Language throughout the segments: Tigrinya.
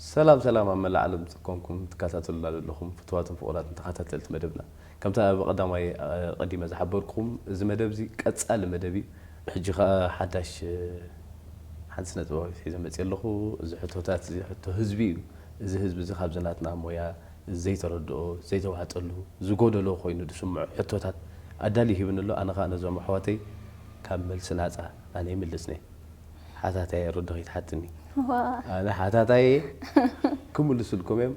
ሰላም ሰላም፣ ኣብ መላእ ዓለም ኮንኩም ትከታተሉና ዘለኹም ፍቱዋትን ፍቑራትን ተኸታተልቲ መደብና፣ ከምታ ኣብ ቀዳማይ፣ እ፣ ቀዲመ ዝሓበርኩኹም፣ እዚ መደብ እዚ ቀጻሊ መደብ እዩ። ሕጂ ኸኣ ሓዳሽ፣ እ፣ ሓንቲ ስነ ጥበባዊት ሒዘ መጽየ ኣለኹ። እዚ ሕቶታት እዚ ሕቶ ህዝቢ እዩ። እዚ ህዝቢ እዚ ካብዚ ናትና ሞያ ዘይተረድኦ፣ ዘይተዋጠሉ፣ ዝጎደሎ ኮይኑ ዝስምዖ ሕቶታት ኣዳልዩ ሂብኒ ኣሎ። ኣነ ኸኣ ነዞም ኣሕዋተይ ካብ መልሲ ናጻ ኣነ ይምልስኒ። ሓታታይ ርድኺ ትሓትኒ። ዋ። ኣነ ሓታታይ ክምልስልኩም እዮም።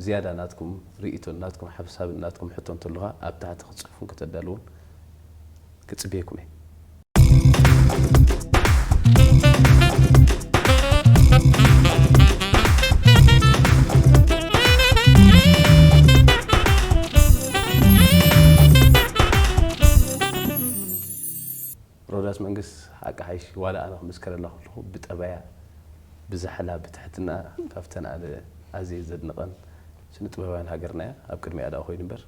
ዝያዳ ናትኩም ርእይቶን ናትኩም ሓሳብን ናትኩም ሕቶ እንተሎ ኸኣ ኣብ ታሕቲ ክትጽሕፉን ከተዳልዉን ክጽበየኩም እየ። ሮዳስ መንግስ ሓቂ ሓይሽ፣ ዋላ ኣነ ክምስከረላ ከለኹ ብጠባያ፣ ብዛሕላ፣ ብትሕትና ካብተን ኣነ ኣዝየ ዘድንቐን ስነ ጥበባውያን ሃገርና እያ። ኣብ ቅድሚኣ ደኣ ኮይኑ እምበር።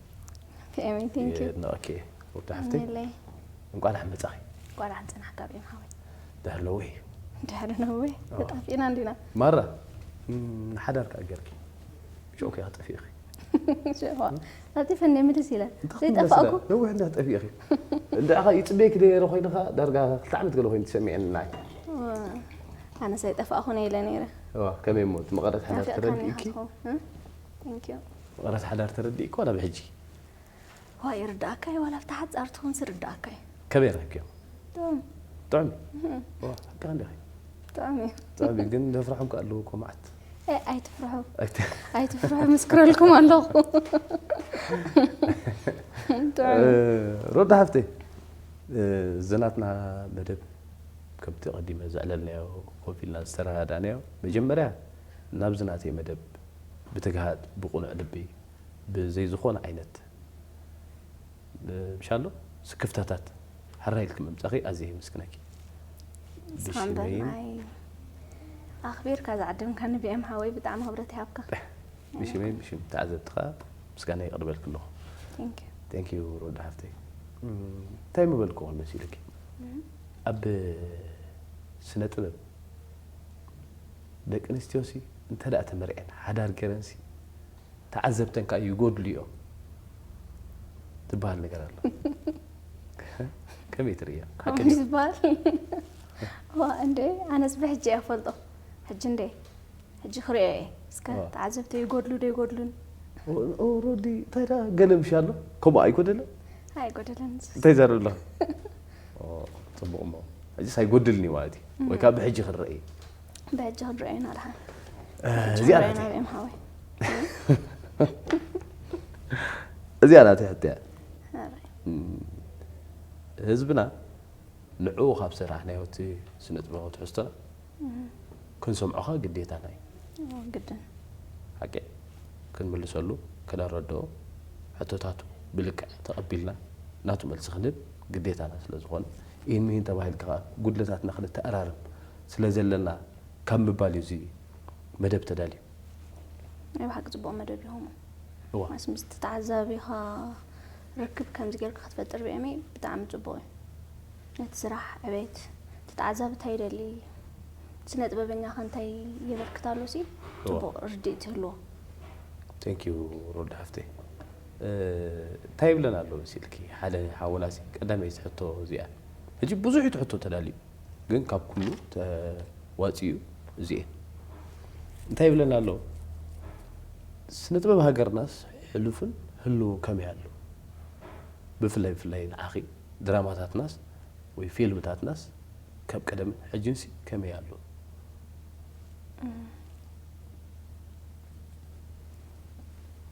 ፒኤምኤ፣ thank you። የድንቐኪ እየ። ወዲ ሓፍተይ፣ የለይ። እንቋዕ ደሓን መጻኺ። እንቋዕ ደሓን ጸናሕካ ቢኤም ሓወይ። ድሕሪ ነዊሕ እዩ። ድሕሪ ነዊሕ ኣዎ። ተጣፊእና እንዲና። ማራ፣ እም፣ ንሓዳር ከኣ ጌርኪ። ሽዑ ከኣ ጠፊእኺ። ሽዑ ጠፊእኺ። ናብቲ ፈንየ ምልስ ኢለ። እንታይ ዘይጠፋእኩ? ክመልስ ነዊሕ እንዳ ጠፊእኺ። እንዳ ኣኻ ይጽበየኪ ነይረ ኮይንኻ ዳርጋ ክልተ ዓመት ገለ ኮይኑ ትሰሚዐኒ ንዓይ። ዋ፣ ኣነስ ኣይጠፋእኹን ኢለ ነይረ። እዋ፣ ከመይ እሞ፣ እቲ መቐረት ሓዳር ናፊቕካኒ ተረዲእኪ? ኢኻ ትኸውን። እ? Thank you። መቐረት ሓዳር ተረዲእኪ ዋላ ብሕጂ? ዋ፣ ይርድኣካ እዩ፣ ዋላ ኣብታ ሓጻር ትኹንስ ይርድኣካ እዩ። ከመይ ረኺብክዮ? ጥዑም። ጥዑም? እህ። ዋ፣ ሓቅኻ እንዲኺ? ጥዑም እዩ። ጥዑም እዩ፣ ግን ዘፍርሖም ከ ኣለዉ እኮ መዓት። ኤ፣ ኣይትፍርሑ። ኣይት- ኣይትፍርሑ፣ ምስክረልኩም ኣለኹ። ጥዑም እዩ። እ፣ ሮዳ ሃፍተይ፣ እ፣ እዚ ናትና መደብ ከምቲ ቀዲመ ዘዕለልናዮ፣ ኮፍ ኢልና ዝተረዳዳእናዮ፣ መጀመርያ ናብዚ ናተይ መደብ ብትግሃት፣ ብቕኑዕ ልቢ፣ ብዘይ ዝኾነ ዓይነት፣ እ፣ ምሻሎ ስክፍታታት ሕራይ ኢልኪ ምምጻኺ ኣዝየ የመስግነኪ። ንስኻ እምበር ብሽመይን ንዓይ ኣኽቢርካ ዝዓደምካኒ ቢኤም ሓወይ ብጣዕሚ ክብረት ይሃብካ። ብሽመይን ብሽም ተዓዘብቲ ኸኣ ምስጋና የቕርበልኪ ኣለኹ። Thank you። Thank you ሮዳ ሓፍተይ። እም፣ እንታይ ምበልኩ ክብል መሲልኪ? እም። ኣብ ስነ ጥበብ ደቂ ኣንስትዮሲ እንተ ደኣ ተመርዕየን ሓዳር ገይረንሲ ተዓዘብተን ከኣ ይጎድሉ እዮም ትበሃል ነገር ኣሎ። ከመይ ትርእያ? ከምኡ ሓቂ ድዩ? ዝበሃል? ዋ፣ እንዴ፣ ኣነስ ብሕጂ እየ ክፈልጦ። ሕጂ እንዴ፣ ሕጂ ክርእዮ እየ። እስከ ዋ። ተዓዘብተይ ይጎድሉ ዶ ይጎድሉን? ኦ፣ ኦ፣ ሮዲ፣ እንታይ ደኣ ገለ ምሽ ኣሎ? ከምኡ ኣይጎደለን? ኣይጎደለን። እንታይ ይዛረብ ኣሎ? ኦ፣ ጽቡቕ እሞ። ሕጂስ ኣይጎድልን እዩ ማለት እዩ። ወይ እም። ካብ ብሕጂ ክንርኢ። ብሕጂ ክንርእዮ ኢና ደሓን። እ፣ ብሕጂ እዚኣ ክንርእዮ ናተይ። ኢና ቢኤም ሓወይ። እዚኣ ናተይ ሕቶ እያ። ኣረ። እም፣ ህዝብና ንዕኡ ካብ ሰራሕናዮ እቲ ስነ ጥበባዊ ትሕዝቶና እም። ክንሰምዖ ኸኣ ግዴታና እዩ። እዎ፣ ግድን። ሓቂ ክንምልሰሉ፣ ክነረድኦ፣ ሕቶታቱ ብልክዕ ተቐቢልና ናቱ መልሲ ክንህብ ግዴታና ስለ ዝኾነ፣ ኢን ሚን ተባሂልካ ኸኣ ጉድለታትና ክንተኣራርም ስለ ዘለና ካብ ምባል እዩ እዚ መደብ ተዳልዩ። ናይ ብሓቂ ጽቡቕ መደብ እዩ ሆሞ። እዋ። ማስ ምስቲ ተዓዛቢኻ ርክብ ከምዚ ጌርካ ክትፈጥር ብኤመይ ብጣዕሚ ጽቡቕ እዩ። ነቲ ስራሕ ዕቤት፣ እቲ ተዓዛቢ እንታይ ይደሊ፣ ስነ ጥበበኛኸ እንታይ የበርክት ኣሎ ሲ እዋ። ጽቡቕ ርድኢት ይህልዎ። Thank you ሮዳ ሓፍተይ። እ፣ እንታይ ይብለና ኣሎ መሲልኪ? ሓደ ሓውናሲ ቀዳመይቲ ሕቶ እዚኣ። ሕጂ ብዙሕ እዩ እቲ ሕቶ ተዳልዩ። ግን ካብ ኩሉ ተዋፂኡ እዚኤን እንታይ ይብለና ኣሎ? ስነ ጥበብ ሃገርናስ ሕሉፍን ህልውን ከመይ ኣሎ? ብፍላይ ብፍላይ ንዓኺ ድራማታትናስ ወይ ፊልምታትናስ ካብ ቀደምን ሕጅንሲ ከመይ ኣሎ? እም።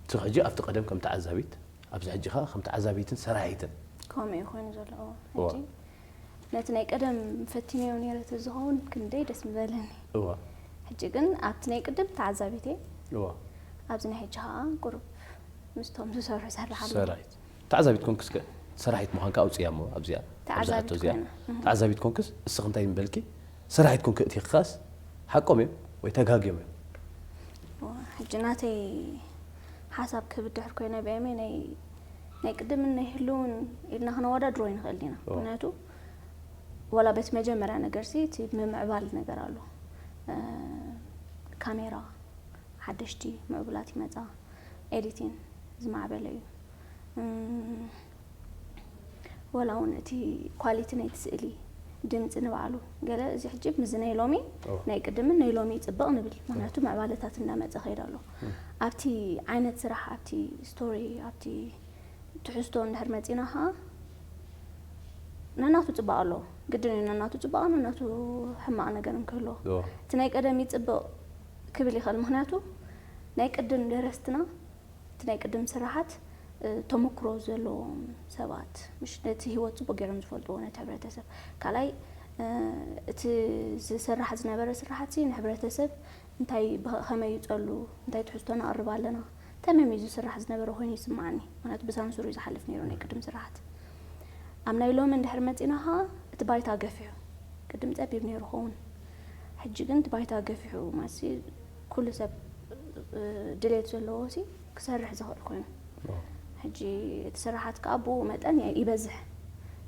እቲ ሕጂ ኣብቲ ቀደም ከም ተዓዛቢት፣ ኣብዚ ሕጂ ኸዓ ከም ተዓዛቢትን ሰራሒትን። ከምኡ እዩ ኮይኑ ዘሎ። እዋ። ሕጂ ነቲ ናይ ቀደም ፈቲነዮ ነይረ ተዝኸውን ክንደይ ደስ ምበለኒ። እዋ። ሕጂ ግን ኣብቲ ናይ ቅድም ተዓዛቢት እየ። እዋ። ኣብዚ ናይ ሕጂ ኸዓ ቁሩብ ምስቶም ዝሰርሑ ይሰርሕ ኣለኹ። ሰራሒት። ተዓዛቢት ኮንክስ ከ ሰራሒት ምዃንካ ኣውፅያ እሞ ኣብዚኣ፣ ኣብዛ ተዓዛቢት ሕቶ እዚኣ። ኮይነ። እህ። ተዓዛቢት ኮንክስ እስኺ እንታይ ምበልኪ? ሰራሒት ኮንኪ እቲኺ ኸኣስ ሓቆም እዮም ወይ ተጋግዮም እዮም? እዋ፣ ሕጂ ናተይ ሓሳብ ክህብ ድሕር ኮይነ ብኤመይ ናይ፣ ናይ ቅድምን ናይ ህልውን ኢልና ክነወዳድሮ ኣይንኽእል ኢና። እዋ። ምኽንያቱ ወላ በቲ መጀመርያ ነገር ሲ እቲ ምምዕባል ነገር ኣሎ። እ፣ ካሜራ ሓደሽቲ ምዕቡላት ይመጻ፣ ኤዲቲን ዝማዕበለ እዩ። እም፣ ወላ እውን እቲ ኳሊቲ ናይቲ ስእሊ፣ ድምፂ ንባዕሉ፣ ገለ እዚ ሕጂ ምስዚ ናይ ሎሚ፣ ናይ ቅድምን ናይ ሎሚ ይፅበቕ ንብል፣ ምክንያቱ ምዕባለታት እንዳመፀ ከይድ ኣሎ። ኣብቲ ዓይነት ስራሕ፣ ኣብቲ ስቶሪ፣ ኣብቲ ትሕዝቶ እንድሕር መፂና ከዓ፣ ነናቱ ፅባቕ ኣለዎ። ግድን እዩ ነናቱ ፅባቕ፣ ነናቱ ሕማቕ ነገር እንክህልዎ። እቲ ናይ ቀደም ይፅብቕ ክብል ይኽእል፣ ምክንያቱ ናይ ቅድም ደረስትና፣ እቲ ናይ ቅድም ስራሓት፣ እ፣ ተመክሮ ዘለዎም ሰባት፣ ምሽ ነቲ ህይወት ጽቡቅ ገይሮም ዝፈልጥዎ ነቲ ሕብረተሰብ። ካልኣይ፣ እ፣ እቲ ዝስራሕ ዝነበረ ስራሓት ሲ ንሕብረተሰብ እንታይ ብኸ-፣ ከመይ ይጸሉ፣ እንታይ ትሕዝቶ ነቕርብ ኣለና፣ ተመም እዩ ዝስራሕ ዝነበረ ኮይኑ ይስምዓኒ። ምክንያቱ ብሳንሱር እዩ ዝሓልፍ ነይሩ ናይ ቅድም ስራሓት። ኣብ ናይ ሎሚ እንድሕር መጺና ኸኣ እቲ ባይታ ገፊሑ፣ ቅድም ጸቢብ ነይሩ ኸውን። ሕጂ ግን እቲ ባይታ ገፊሑ፣ ማሲ ኩሉ ሰብ፣ እ፣ ድሌት ዘለዎ ሲ ክሰርሕ ዝኽእል ኮይኑ። ሕጂ እቲ ስራሓት ከኣ ብኡ መጠን ይ-፣ ይበዝሕ።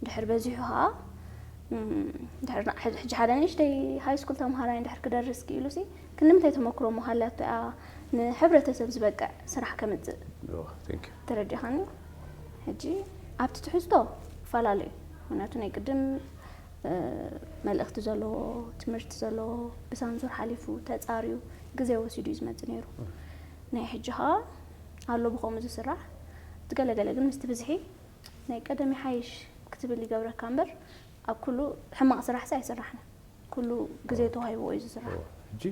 ድሕር በዚሑ ከኣ፣ እም፣ ድሕር ና-፣ ሕጂ፣ ሕጂ ሓደ ንእሽተይ ሃይ ስኩል ተምሃራይ እንድሕር ክደርስ ክኢሉ ሲ፣ ክንምንታይ ተመክሮ ምሃላቶ እያ ንሕብረተሰብ ዝበቅዕ ስራሕ ከምጽእ? ኦ፣ thank you። ተረዲኻኒ? ሕጂ ኣብቲ ትሕዝቶ ይፈላለ እዩ። ምክንያቱ ናይ ቅድም፣ እ፣ መልእኽቲ ዘለዎ፣ ትምህርቲ ዘለዎ፣ ብሳንሱር ሓሊፉ፣ ተጻርዩ፣ ግዜ ወሲዱ እዩ ዝመጽእ ነይሩ። ናይ ሕጂ ኸኣ ኣሎ ብኸምኡ ዝስራሕ፣ እቲ ገለገለ ግን ምስቲ ብዝሒ ናይ ቀደም ይሓይሽ ክትብል ይገብረካ እምበር፣ ኣብ ኩሉ ሕማቕ ስራሕ ሲ ኣይስራሕን። ኩሉ ግዜ ተዋሂብዎ እዩ ዝስራሕ። ኦ፣ ሕጂ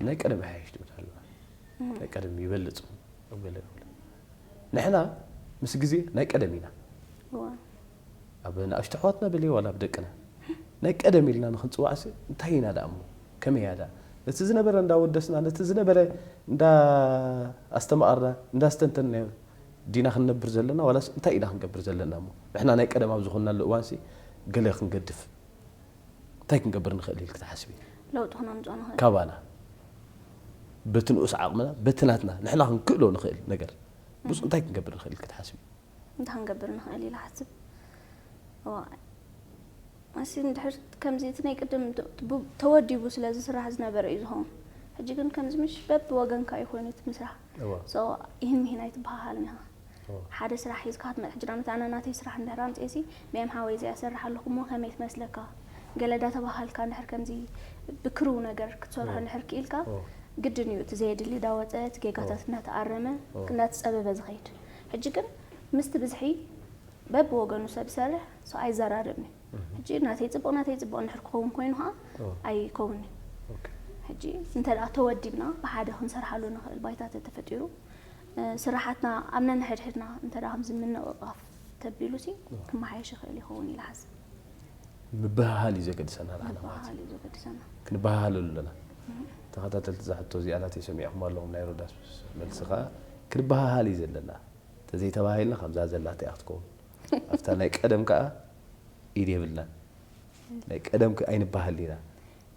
ናይ ቀደም ይሓይሽ ትብል ኣለና። ናይ ቀደም ይበልጽ ኣብ ገለ ንብሎ። ንሕና ምስ ግዜ ናይ ቀደም ኢና። እዋ። ኣብ ንኣሽቱ ኣሕዋትና በሊ ዋላ ኣብ ደቅና ናይ ቀደም ኢልና ንኽንጽዋዕሲ እንታይ ኢና ደኣ እሞ? ከመይ እያ ደኣ? ነቲ ዝነበረ እንዳወደስና፣ ነቲ ዝነበረ እንዳ ኣስተማቐርና፣ እንዳስተንተንናዮ ዲና ክንነብር ዘለና ዋላስ እንታይ ኢና ክንገብር ዘለና እሞ? ንሕና ናይ ቀደም ኣብ ዝኾንናሉ እዋንሲ ገለ ክንገድፍ እንታይ ክንገብር ንኽእል ኢልኪ ትሓስቢ? ለውጢ ክነምጽኦ ንኽእል። ካባና በቲ ንኡስ ዓቕምና በቲ ናትና ንሕና ክንክእሎ ንኽእል ነገር ብዙ እንታይ ክንገብር ንኽእል ኢልኪ ትሓስቢ? እንታይ ክንገብር ንኽእል ኢለ ሓስብ። እዋ፣ ኣሲ እንድሕር ከምዚ እቲ ናይ ቅድም ተ-፣ ቡ-፣ ተወዲቡ ስለ ዝስራሕ ዝነበረ እዩ ዝኸውን። ሕጂ ግን ከምዚ ምሽ በብወገንካ እዩ ኮይኑ እቲ ምስራሕ። እዋ። So፣ ይህን ምሂን ኣይትበሃሃልን ኢኻ። እዋ። ሓደ ስራሕ ሒዝካ ክትመጽእ፣ ሕጂ ንኣብነት ኣነ ናተይ ስራሕ እንድሕር ኣምጽኤሲ፣ "መየም ሓወይ እዚኣ እሰርሕ ኣለኹ እሞ ከመይ ትመስለካ?" ገለ እንዳተባሃልካ እንድሕር ከምዚ ብክሩው ነገር ክትሰርሖ እንድሕር ክኢልካ፣ እዋ። ግድን እዩ እቲ ዘየድሊ እንዳወጸ፣ እቲ ጌጋታት እናተኣረመ፣ እዋ። እናተጸበበ ዝኸይድ። ሕጂ ግን ምስቲ ብዝሒ በብወገኑ ሰብ ይሰርሕ፣ so ኣይዘራረብን እዩ። ሕጂ ናተይ ጽቡቕ፣ ናተይ ጽቡቕ እንድሕር ክኸውን ኮይኑ ኸኣ እዋ። ኣይከውንን እዩ። ኦኬ። ሕጂ እንተ ደኣ ተወዲብና ብሓደ ክንሰርሓሉ ንኽእል ባይታ ተተፈጢሩ፣ እ፣ ስራሓትና ኣብ ነንሕድሕድና እንተ ደኣ ከምዚ ምንቕቓፍ ተቢሉሲ ክመሓየሽ ይኽእል ይኸውን ኢለ ሓስብ። ምብህሃል እዩ ዘገድሰና ንዓና ማለት እዩ። ምብህሃል እዩ ዘገድሰና። ክንበሃሃለሉ ኣለና። ተኸታተልቲ እዛ ሕቶ እዚኣ ናተይ ሰሚዕኹም ኣለኹም ናይ ሮዳስ መልሲ ከኣ ክንበሃሃል እዩ ዘለና። ተዘይተባሂልና ከምዛ ዘላታ እያ ክትከውን። ኣብታ ናይ ቀደም ከኣ ኢድ የብልናን። ናይ ቀደም ከ-፣ ኣይንበሃልን ኢና።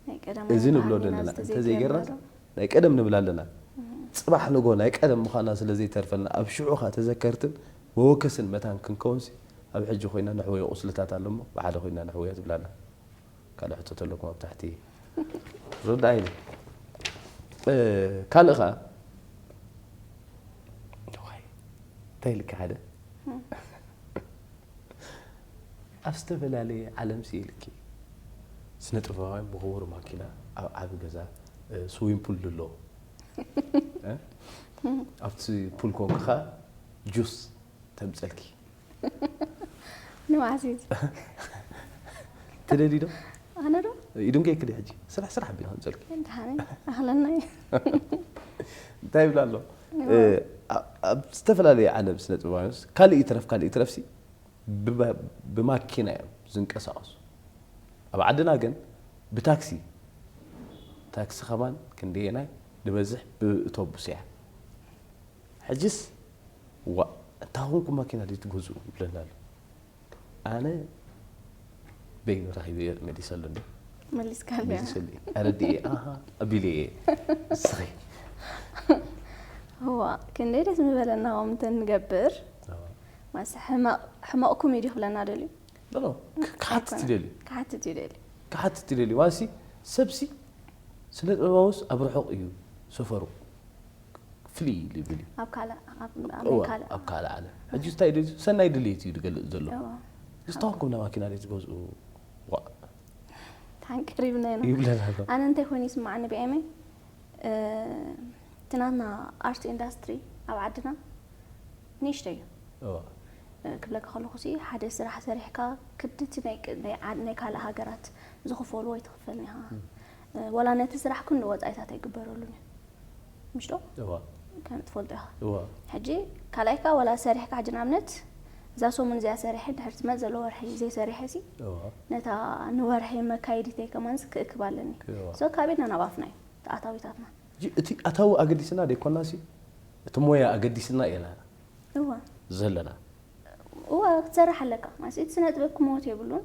ናይ ቀደም እዚ ንብሎ ኣይንበሃልን ኢና ዘለና ዝተዘይገርና እንተዘይገርና ዶ? ናይ ቀደም ንብላ ኣለና። ጽባሕ ንጎ ናይ ቀደም ምዃና ስለ ዘይተርፈልና ኣብ ሽዑ ኸኣ ተዘከርትን መወከስን መታን ክንከውንሲ ኣብ ሕጂ ኮይና ንሕወዮ ቁስልታት ኣሎ እሞ ብሓደ ኮይና ንሕወዮ ትብላና። ካልእ ሕቶ ተለኩም ኣብ ታሕቲ ርዳኢኒ። እ፣ ካልእ ኸኣ ዋይ፣ እንታይ ኢልካ ሓደ ኣብ ዝተፈላለየ ዓለም ስኢልኪ ስነ ጥበባውያን ብኽቡር ማኪና ኣብ ዓቢ ገዛ፣ እ፣ ስዊም ፑል ኣሎ። እ? ኣብቲ ፑል ኮንካ ኸኣ ጁስ ተምጸልኪ። ንባዕሲ ትደሊ ዶ? ኣነ ዶ? ኢዱን ከይክዲ ሕጂ ስራሕ ስራሕ ኣቢና ከምጸልኪ። እንተሓነ ኣኽለና እዩ። እንታይ ይብል ኣሎ? እ፣ ኣብ፣ ኣብ ዝተፈላለየ ዓለም ስነ ጥበባውያንስ ካልእ ይትረፍ፣ ካልእ ይትረፍሲ ብባ-፣ ብማኪና እዮም ዝንቀሳቐሱ። ኣብ ዓድና ግን ብታክሲ፣ ታክሲ ከማን ክንደየናይ ንበዝሕ ብእቶቡስ እያ። ሕጅስ ዋ እንታ ኾንኩም ማኪና ድዩ ትገዝኡ ይብለና ኣሎ። ኣነ በይኑ ረኺበዮ መሊሰሉ እንደ መሊስካለያ። መሊሰሉ ኣረድኤ ኣሃ ኣቢለየ እስኺ እዋ ክንደይ ደስ ምበለና ከምተ ንገብር። ኣዎ። ማስ ሕመቕ ሕመቕኩም እዩ ድዩ ክብለና ደልዩ? ኖ፣ ኖ፣ ክ- ክሓትት ኣይኮነን። ይደልዩ ክሓትት ይደሊ ክሓትት ይደልዩ። ዋሲ ሰብሲ ስነ ጥበባውስ ኣብ ርሑቕ እዩ ሰፈሩ፣ ፍልይ ይብል እዩ። ኣብ ካልእ ኣብ ኣብ እዋ፣ ናይ ካልእ ኣብ ካልእ ዓለም ሕጂ እንታይ ድዩ ሰናይ ድልየት እዩ ዝገልጽ ዘሎ። እዋ። ዝተዋንኩም ና ማኪና ድዩ ትገዝኡ? ዋ ታንቀሪብና ኢና። ይብለና ኣሎ። ኣነ እንታይ ኮይኑ ይስማዓኒ ብኤመይ ትናትና ኣርት ኢንዳስትሪ ኣብ ዓድና ንእሽተይ እዩ። እዋ ክብለካ ከለኹ ሲ ሓደ ስራሕ ሰሪሕካ ክብድቲ ናይ ቅ- ናይ ዓ- ናይ ካልእ ሃገራት ዝኽፈሉ ወይ ትኽፈል ኢኻ። ወላ ነቲ ስራሕ ክንዲ ወፃኢታት ኣይግበረሉን እዩ። ምሽዶ እዋ ከም ትፈልጦ ኢኻ። እዋ ሕጂ ካልኣይካ ወላ ሰሪሕካ ሕጂ ንኣብነት እዛ ሰሙን እዚኣ ሰሪሐ ድሕር ትመፅ ዘሎ ወርሒ ዘይሰሪሐ ሲ እዋ ነታ ንወርሒ መካየዲተይ ከማንስ ክእክብ ኣለኒ። እዋ ሶ ካብ ኢድና ናብ ኣፍና እዩ ተኣታዊታትና። ሕጂ እቲ ኣታዊ ኣገዲስና ደይኮና ሲ እቲ ሞያ ኣገዲስና ኢና እዋ ዘለና። እዋ ክትሰርሕ ኣለካ ማለት እቲ ስነ ጥበብ ክመወት የብሉን።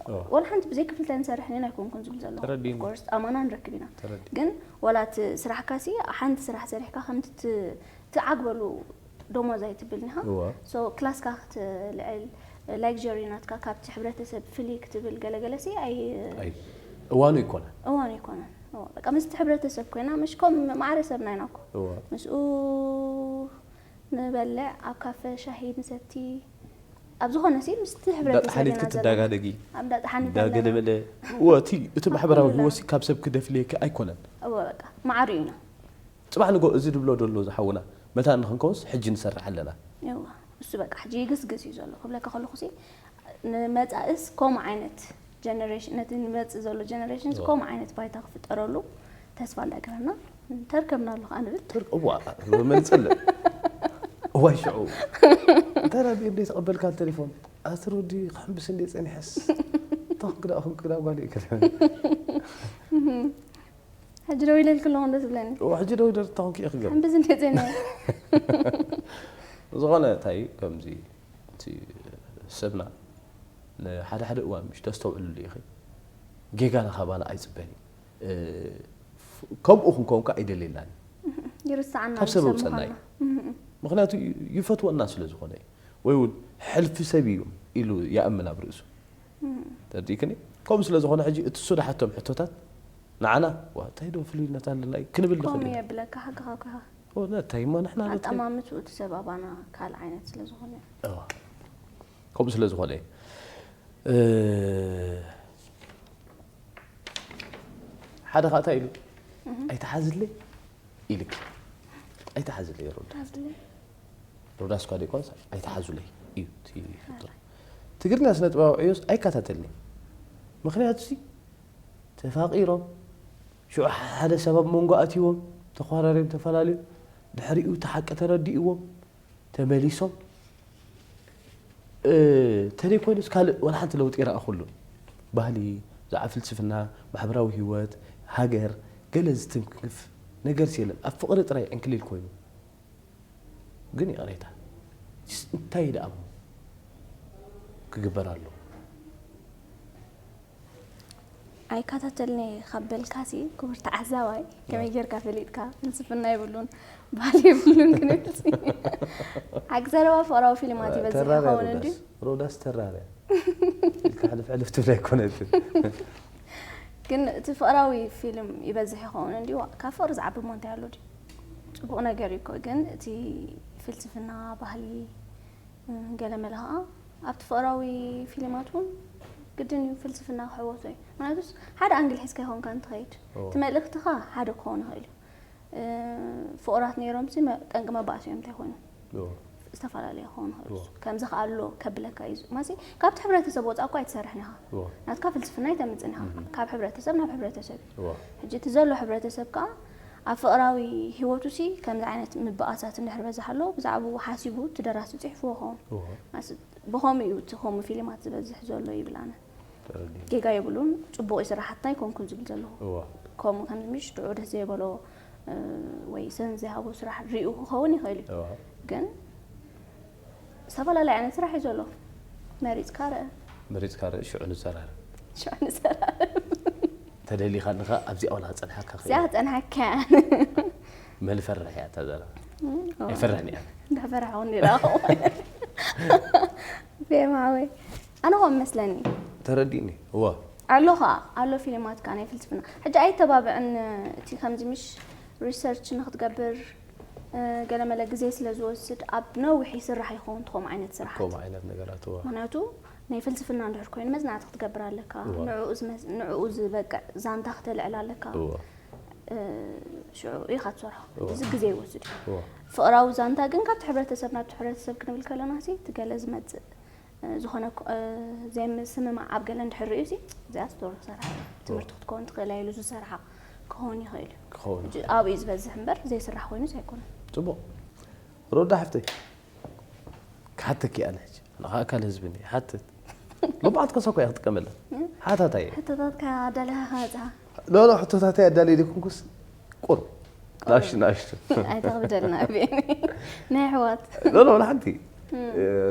እዋ ወላ ሓንቲ ብዘይ ክፍልታይ ንሰርሕ ኔና ኣይኮንኩን ዝብል ዘለኹ ተረዲእኒ። ኮርስ ኣማና ንረክብ ኢና። ተረዲእ ግን ወላ እቲ ስራሕካ ሲ ሓንቲ ስራሕ ሰሪሕካ ከምቲ ት- ትዓግበሉ ደሞዝ ኣይትብል ኒኻ። እዋ ሶ ክላስካ ክትልዕል ላግሪ ናትካ ካብቲ ሕብረተሰብ ፍልይ ክትብል ገለገለ ሲ ኣይ ኣይ እዋኑ ይኮነ እዋኑ ኣይኮነን። እዋ፣ በቃ ምስቲ ሕብረተሰብ ኮይና ምሽ ከም ማዕረ ሰብና ኢና እኮ እዋ ምስኡ ንበልዕ ኣብ ካፈ ሻሂ ንሰቲ ኣብ ዝኾነ ሲ ምስቲ ሕብረተሰብ እንዳጣሓኒት ኢና ዘለና። ክትዳጋደጊ ኣብ እንዳጣሓኒት እንዳገለመለ እቲ ማሕበራዊ ህይወት ካብ ሰብ ክደፍልየካ ኣይኮነን። እወ በቃ ማዕሪኡ ኢና። ፅባሕ ንጎ እዚ ድብሎ ደሎ ዝሓውና መታን ንክንከውንስ ሕጂ ንሰርሕ ኣለና። እዋ እሱ በቃ ሕጂ ይግስግስ እዩ ዘሎ ክብለካ ከለኹ ሲ ንመፃእስ ከምኡ ዓይነት ጀነሬሽን ነቲ ንመፅእ ዘሎ ጀነሬሽን እዋ። ከምኡ ዓይነት ባይታ ክፍጠረሉ ተስፋ እንዳገበርና ተርከብና ኣሎ ከዓ ንብል። ትር እዋ መን ይፅልእ እዋይ ሽዑ እንታይ ራቢ እንደ ተቐበልካ ቴሌፎን ኣትሮዲ ክሕምብስ እንደ ፀኒሐስ ታኽግዳ ክንክዳ ጓል ይክል ሕጂ ደው ኢለልክ ኣለኹ እንደ ትብለኒ ሕጂ ደው ደር ታኹንክ እየ ክገር ሕምብስ እንደ ጸኒሐ ዝኾነ እንታይ ከምዚ እቲ ሰብና ንሓደ ሓደ እዋን ምሽ ተስተውዕልሉ ኢኺ ጌጋና ካባና ኣይፅበን እዩ ከምኡ ክንከውን ከዓ ኣይደልየናን እዩ ይርስዓና ካብ ሰብ ሰብ ኣውፀና ምዃንና። እዩ ምክንያቱ ይፈትወና ስለ ዝኾነ እዩ ወይ እውን ሕልፊ ሰብ እዩ ኢሉ ይኣምን ኣብ ርእሱ ተርዲእክኒ ከምኡ ስለ ዝኾነ ሕጂ እቲ እሱ ድሓቶም ሕቶታት ንዓና ዋ እንታይ ዶ ፍልይነት ኣለና እዩ ክንብል ንኽእል ከምኡ ኢና የብለካ ሓቅኻ እኮ ኢኻ። ኦ፣ ነታይ እሞ ንሕና ነታይ ኣጠማምትኡ እቲ ሰብ ኣባና ካልእ ዓይነት ስለ ዝኾነ እዋ። ከምኡ ስለ ዝኾነ እ፣ ሓደ ኻእታ ኢሉ ኣይተሓዝለይ ኢልክ ኣይተሓዝለይ ሮዳ ሮዳስ ኳ ደይኮንስ ኣይተሓዙለይ እዩ እቲ ሕቶ ትግርኛ ስነ ጥበባዊ ዕዮስ ኣይከታተልኒ ምክንያቱ ሲ ተፋቂሮም ሽዑ ሓደ ሰብ ኣብ መንጎ ኣትይዎም ተኳራርዮም ተፈላለዮም ድሕሪኡ እቲ ሓቂ ተረዲእዎም ተመሊሶም እ፣ ተደይ ኮይኑስ ካልእ ወላ ሓንቲ ለውጢ ይረኣኹሉ ባህሊ ብዛዕባ ፍልስፍና ማሕበራዊ ህይወት ሃገር ገለ ዝትንክፍ ነገር የለን ኣብ ፍቕሪ ጥራይ ዕንክሊል ኮይኑ ግን ይቕሬታ ስ- እንታይ ደኣ እሞ ክግበር ኣሎ ኣይከታተልኒ ካብ በልካሲ ክቡር ተዓዛባይ ከመይ ጌርካ ፈሊጥካ ፍልስፍና የብሉን ባህሊ የብሉን ክንብል ሓቂ ዘረባ ፍቕራዊ ፊልማት ይበዝሕ ይኸውን እንዲ ሮዳስ ተራርያ ኢልካ ሕልፍ ሕልፍ ትብል ኣይኮነትን ግን እቲ ፍቕራዊ ፊልም ይበዝሕ ይኸውን እንዲ ካብ ፍቕሪ ዝዓቢ ሞ እንታይ ኣሎ ድዩ ፅቡቕ ነገር እዩ እኮ ግን እቲ ፍልስፍና ባህሊ ገለ መለ ከዓ ኣብቲ ፍቕራዊ ፊልማት እውን ግድን እዩ ፍልስፍና ክሕወሶ እዩ ምክንያቱስ ሓደ ኣንግል ሒዝካ ይኸውን ካ እንትኸይድ እቲ መልእክትኻ ሓደ ክኸውን ይኽእል እዩ ፍቑራት ነይሮም ሲ ጠንቂ መባእሲ እዮም እንታይ ኮይኑ ዝተፈላለዩ ክኸውን ይኽእል ከምዚ ከዓ ኣሎ ከብለካ እዩ ማሲ ካብቲ ሕብረተሰብ ወፃእ እኳ ኣይትሰርሕን ኢኻ ናትካ ፍልስፍና ኣይተምፅን ኢኻ ካብ ሕብረተሰብ ናብ ሕብረተሰብ እዩ ሕጂ እቲ ዘሎ ሕብረተሰብ ከዓ ኣብ ፍቕራዊ ህይወቱ ሲ ከምዚ ዓይነት ምብኣሳት እንድሕር በዛሕ ኣሎ ብዛዕባኡ ሓሲቡ እቲ ደራሲ ፅሕፍዎ ኸውን ብኸምኡ እዩ እቲ ከምኡ ፊልማት ዝበዝሕ ዘሎ ይብል ኣነ ጌጋ የብሉን ፅቡቕ ይስራሓትና ኣይኮንኩን ዝብል ዘለኹ ከምኡ ከምዚ ምሽ ድዑ ደስ ዘይበሎ ወይ ሰን ዘይሃቦ ስራሕ ሪኡ ክኸውን ይኽእል እዩ ግን ዝተፈላለዩ ዓይነት ስራሕ እዩ ዘሎ መሪፅካ ርአ መሪፅካ ርእ ሽዑ ንዘራረብ ሽዑ ንዘራረብ ተደሊኻ ንኻ ኣብዚኣ ወላ ክፀንሓካ እዚኣ ክፀንሓካ መልፈርሕ እያ ተዘራ ኣይፈርሕን እያ እንዳፈራሕኹ እንዲረኣኹ ቤማወይ ኣነ ከምኡ መስለኒ። ተረዲእኒ። እዋ ኣሎ ኸዓ ኣሎ ፊልማትካ ናይ ፍልስፍና። ሕጂ ኣይተባብዕን። እቲ ከምዚ ምሽ ሪሰርች ንክትገብር ገለመለ ግዜ ስለ ዝወስድ ኣብ ነዊሕ ይስራሕ ይኸውን ትኾም ዓይነት ስራሓት። ከምኡ ዓይነት ነገራት እዋ ምክንያቱ ናይ ፍልስፍና እንድሕር ኮይኑ መዝናዕቲ ክትገብር ኣለካ። እዋ። ንዕኡ ዝመስ- ንዕኡ ዝበቅዕ ዛንታ ክተልዕል ኣለካ። እዋ ሽዑ ኢኻ ትሰርሖ። እዋ። እዚ ግዜ ይወስድ እዩ። እዋ ፍቕራዊ ዛንታ ግን ካብቲ ሕብረተሰብ ናብቲ ሕብረተሰብ ክንብል ከለና ሲ እቲ ገለ ዝመፅእ ዝኾነ ዘይምስምማዕ ኣብ ገለ እንድሕር ርእዩ ሲ እዚኣ ስቶሪ ክሰርሓ ትምህርቲ ክትከውን ትኽእል ኢሉ ዝሰርሓ ክኸውን ይኽእል እዩ። ክኸውን ኣብኡ እዩ ዝበዝሕ እምበር ዘይስራሕ ኮይኑስ ኣይኮነን። ፅቡቕ። ሮዳ ሓፍተይ ክሓተኪ ኣነ ሕጂ ኣነ ከዓ ኣካል ህዝቢ እኒ ሓትት ሎማዓት ከሰኮ እያ ክጥቀመለን ሓታታ እየ ሕቶታትካ ኣዳሊኻ ከመፅኻ ሎሎ ሕቶታተይ ኣዳለየ ደይኮንኩስ ቁር ናሽ ናሽ ኣይተኽብደልና ቤኒ ናይ ኣሕዋት ሎሎ ወላ ሓንቲ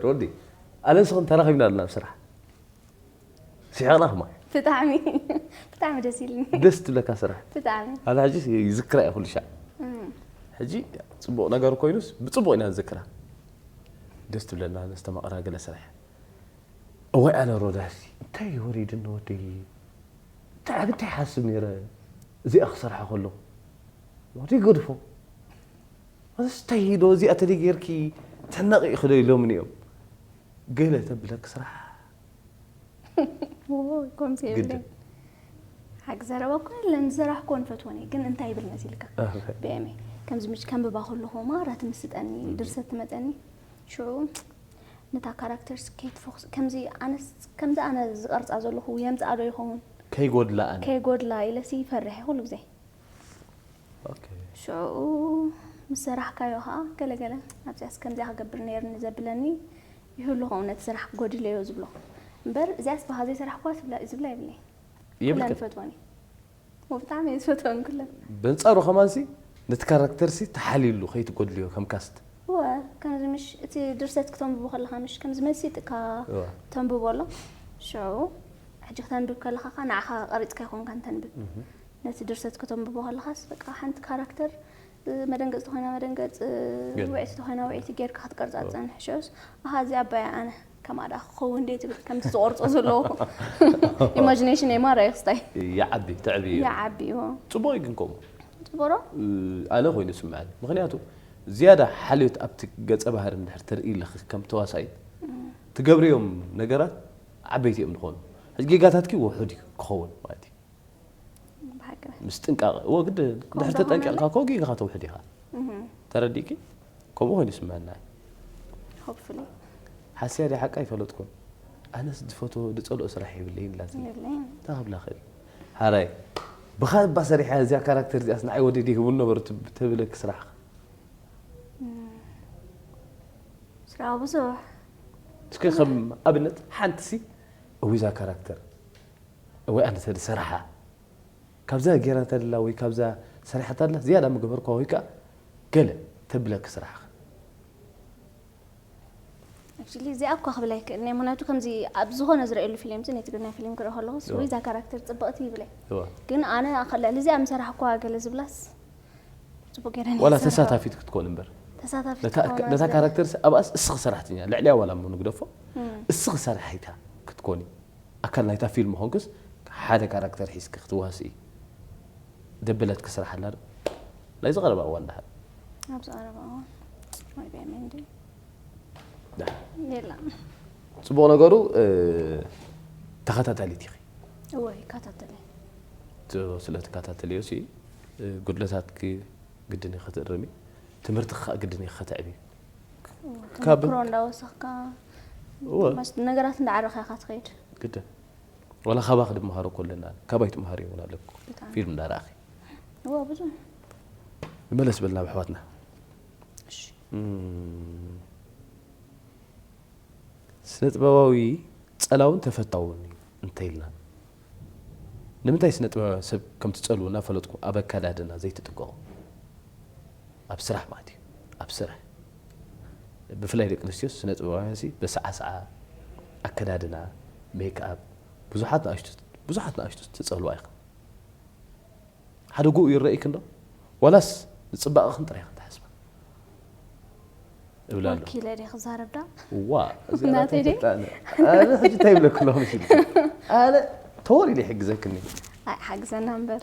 ሮዲ ኣነ ንስኽን ተራኺብና ኣለና ኣብ ስራሕ ስሒቕና ክማ ብጣዕሚ ብጣዕሚ ደስ ኢልኒ ደስ ትብለካ ስራሕ ብጣዕሚ ኣነ ሕጂ ይዝክራ እየ ኩሉ ሻዕ ሕጂ ፅቡቕ ነገር ኮይኑስ ብፅቡቕ ኢና ንዝክራ ደስ ትብለና ነስተማቕራ ገለ ስራሕ እዋይ ኣነ ሮዳሲ እንታይ ወሪድኒ ወደይ እንታይ እንታይ ሓስብ ነይረ እዚኣ ክሰርሓ ከሎ ወደይ ገድፎ እንታይ ዶ እዚኣ ተደይ ጌርኪ ትሕነቂ ኢኺ ዶ ኢሎምኒ እዮም ገለ ተብለክ ስራሕ ከምዚ የብለይ ግድን ሓቂ ዘረባ እኮ የለን ዝሰራሕኮ ንፈትወን እየ ግን እንታይ ይብል መሲልካ ኣህ፣ ብኤመይ ከምዚ ምሽ ከንብባ ከለኹ ማራ ትምስጠኒ ድርሰት ትመፀኒ ሽዑ ነታ ካራክተር ስኬት ፎክስ ከምዚ ኣነስ ከምዚ ኣነ ዝቐርፃ ዘለኹ የምፅኣ ዶ ይኸውን ከይጎድላ ኣነ ከይጎድላ ኢለሲ ይፈርሕ ኩሉ ግዜ ኦኬ ሽዑ ምስ ሰራሕካዮ ከዓ ገለገለ ኣብዚኣስ ከምዚኣ ክገብር ነይርኒ ዘብለኒ ይህሉ ኸውን ነቲ ስራሕ ጎዲለዮ ዝብሎ እምበር እዚኣስ ብኻ ዘይሰራሕኳ ትብላ ዝብላ ይብለይ ኩለን የብልክን ይፈትወን እዩ ብጣዕሚ እየ ዝፈትወን ኩለን በንጻሩ ከማንሲ ነቲ ካራክተርሲ ተሓልዩሉ ከይትጎድልዮ ከም ካስት እወ ከምዚ ምሽ እቲ ድርሰት ክተንብቦ ከለካ ምሽ ከምዚ መሲጥካ እወ። ተንብቦ ኣሎ ሽዑ ሕጂ ክተንብብ ከለካ ከ ንዓኻ ቀሪፅካ ይኮንካ ንተንብብ ነቲ ድርሰት ከተንብቦ ከለካስ በቃ ሓንቲ ካራክተር መደንገፅ ተኮይና መደንገፅ ግን- ውዕይቲ ተኮይና ውዕይቲ ጌርካ ክትቀርፃ ትፀንሕ ሽዑስ ኣሃ እዚ ኣባያ ኣነ ከምኣ ደኣ ክኸውን ድየ ትብል ከምቲ ዝቆርፆ ዘለዎ ኢማጂኔሽን እየ ማራ እዩ ክስታይ ይዓቢ ትዕቢ እዩ ይዓቢ እዎ ጽቡቕ እዩ ግን ከምኡ ፅቡሮ ኣነ ኮይኑ ስምዐኒ ምክንያቱ ዝያዳ ሓልዮት ኣብቲ ገጸ ባህሪ እንድሕር ተርኢ ኣለኺ ከም ተዋሳኢት ትገብርዮም ነገራት ዓበይቲ እዮም ዝኾኑ ሕጂ ጌጋታትኪ ውሑድ እዩ ክኸውን ማለት እዩ ብሓቂ ምስ ጥንቃቐ እዎ ግድ እንድሕር ከምኡ ተጠንቂቕካ ከሆነ- ኮ ጌጋ ከተውሕድ ኢኻ ተረዲእኪ ከምኡ ኮይኑ ይስምዐና እዩ ሆፕፉሊ ሓስያ ድያ ሓቃ ይፈለጥኩን ኣነስ ዝፈትዎ ዝፀልኦ ስራሕ የብለይን ላትኒ የብለይን እንታይ ክብላ ክእል ሓራይ ብኻ እባ ሰሪሐ እዚኣ ካራክተር እዚኣስ ንዓይ ወደይ ይህቡ ነበሩ ትብ- ተብለኪ ስራሕ ስራሕ ብዙሕ እስከ ከም ኣብነት ሓንቲ ሲ እዊዛ ካራክተር እወይ ኣነ ተዝሰርሓ ካብዛ ጌራ ተላ ወይ ካብዛ ሰሪሓታ ኣላ ዝያዳ ምገበርኳ ወይ ከዓ ገለ ተብለኪ ስራሕ ኣክቹሊ እዚኣ እኳ ክብል ኣይክእልን እየ ምክንያቱ ከምዚ ኣብ ዝኾነ ዝረእየሉ ፊልም ሲ ናይ ትግርኛ ፊልም ክርኢ ከለኹ እዋ። እዛ ካራክተር ፅብቕቲ ይብለ እዋ። ግን ኣነ ኣኸ- ልዕሊ እዚኣ ምሰራሕኳ ገለ ዝብላስ ፅቡቅ ገይረ ዋላ ተሳታፊት ክትኮን እምበር ተሳታፊት ነታ- ክትኮን ነታ ማለት ካራክተር ሲ- ኣብኣስ እስኺ ሰራሕተኛ ልዕሊያ ዋላ እሞ ንግደፎ እም፣ እስኺ ሰራሒታ ክትኮኒ ኣካል ናይታ ፊልም ኾንክስ ሓደ ካራክተር ሒዝኪ ክትዋስኢ ደበለትኪ ስራሕ ኣላ ዶ? ናይዚ ቀረባ እዋን ደሓን ኣብዚ ቀረባ እዋን ወይ ቤሜንዲ ደሓን የላ ፅቡቕ ነገሩ እ፣ ተኸታታሊት ኢኺ እወ ይከታተለ ት- ስለ ትከታተልዮ ሲ እ፣ ጉድለታትኪ ግድን ኢኺ ክትእርሚ ትምህርቲ ከዓ ግድን ኢኺ ከተዕቢ ካብ- ተመክሮ እንዳወሰኽካ እወ። ማስ- ነገራት እንዳዓረኻ ኢኻ ትኸይድ ግድን ወላ ካባኺ ድመሃሮ ኮለና ካባይ ትመሃሪ እውን ኣለኩ ብጣዕሚ። ፊልም እንዳረኣኺ እወ ብዙሕ ንመለስ በልና ብኣሕዋትና እሺ። እም፣ ስነ ጥበባዊ ጸላውን ተፈታውን እዩ እንተኢልና ንምንታይ ስነ ጥበባውያን ሰብ ከም ትጸልዉ እናፈለጥኩም ኣብ ኣከዳድና ዘይትጥንቀቑ ኣብ ስራሕ ማለት እዩ ኣብ ስራሕ ብፍላይ ደቂ ኣንስትዮ ስነ ጥበባውያን ሲ በሰዓሰዓ ኣከዳድና ሜክኣፕ ብዙሓት ንኣሽቱ ብዙሓት ንኣሽቱ ትጸልዋ ኢኹም ሓደ ጉኡ ይረኣይክ እንዶ ዋላስ ንፅባቐኽን ጥራይ ኢኽን ትሓስባ እብላ ኣሎ። ወኪለ ድየ ክዛረብ ዳ? ዋ እዚኣ ናተይ ናተይ ድየ? ፍልጣ ኣነ። ኣነ ሕጂ እንታይ ይብለኩ ኣለኹ መሲሉ? ኣነ ተወር ኢለ ይሕግዘክኒ። ኣይ ሓግዘና እምበር።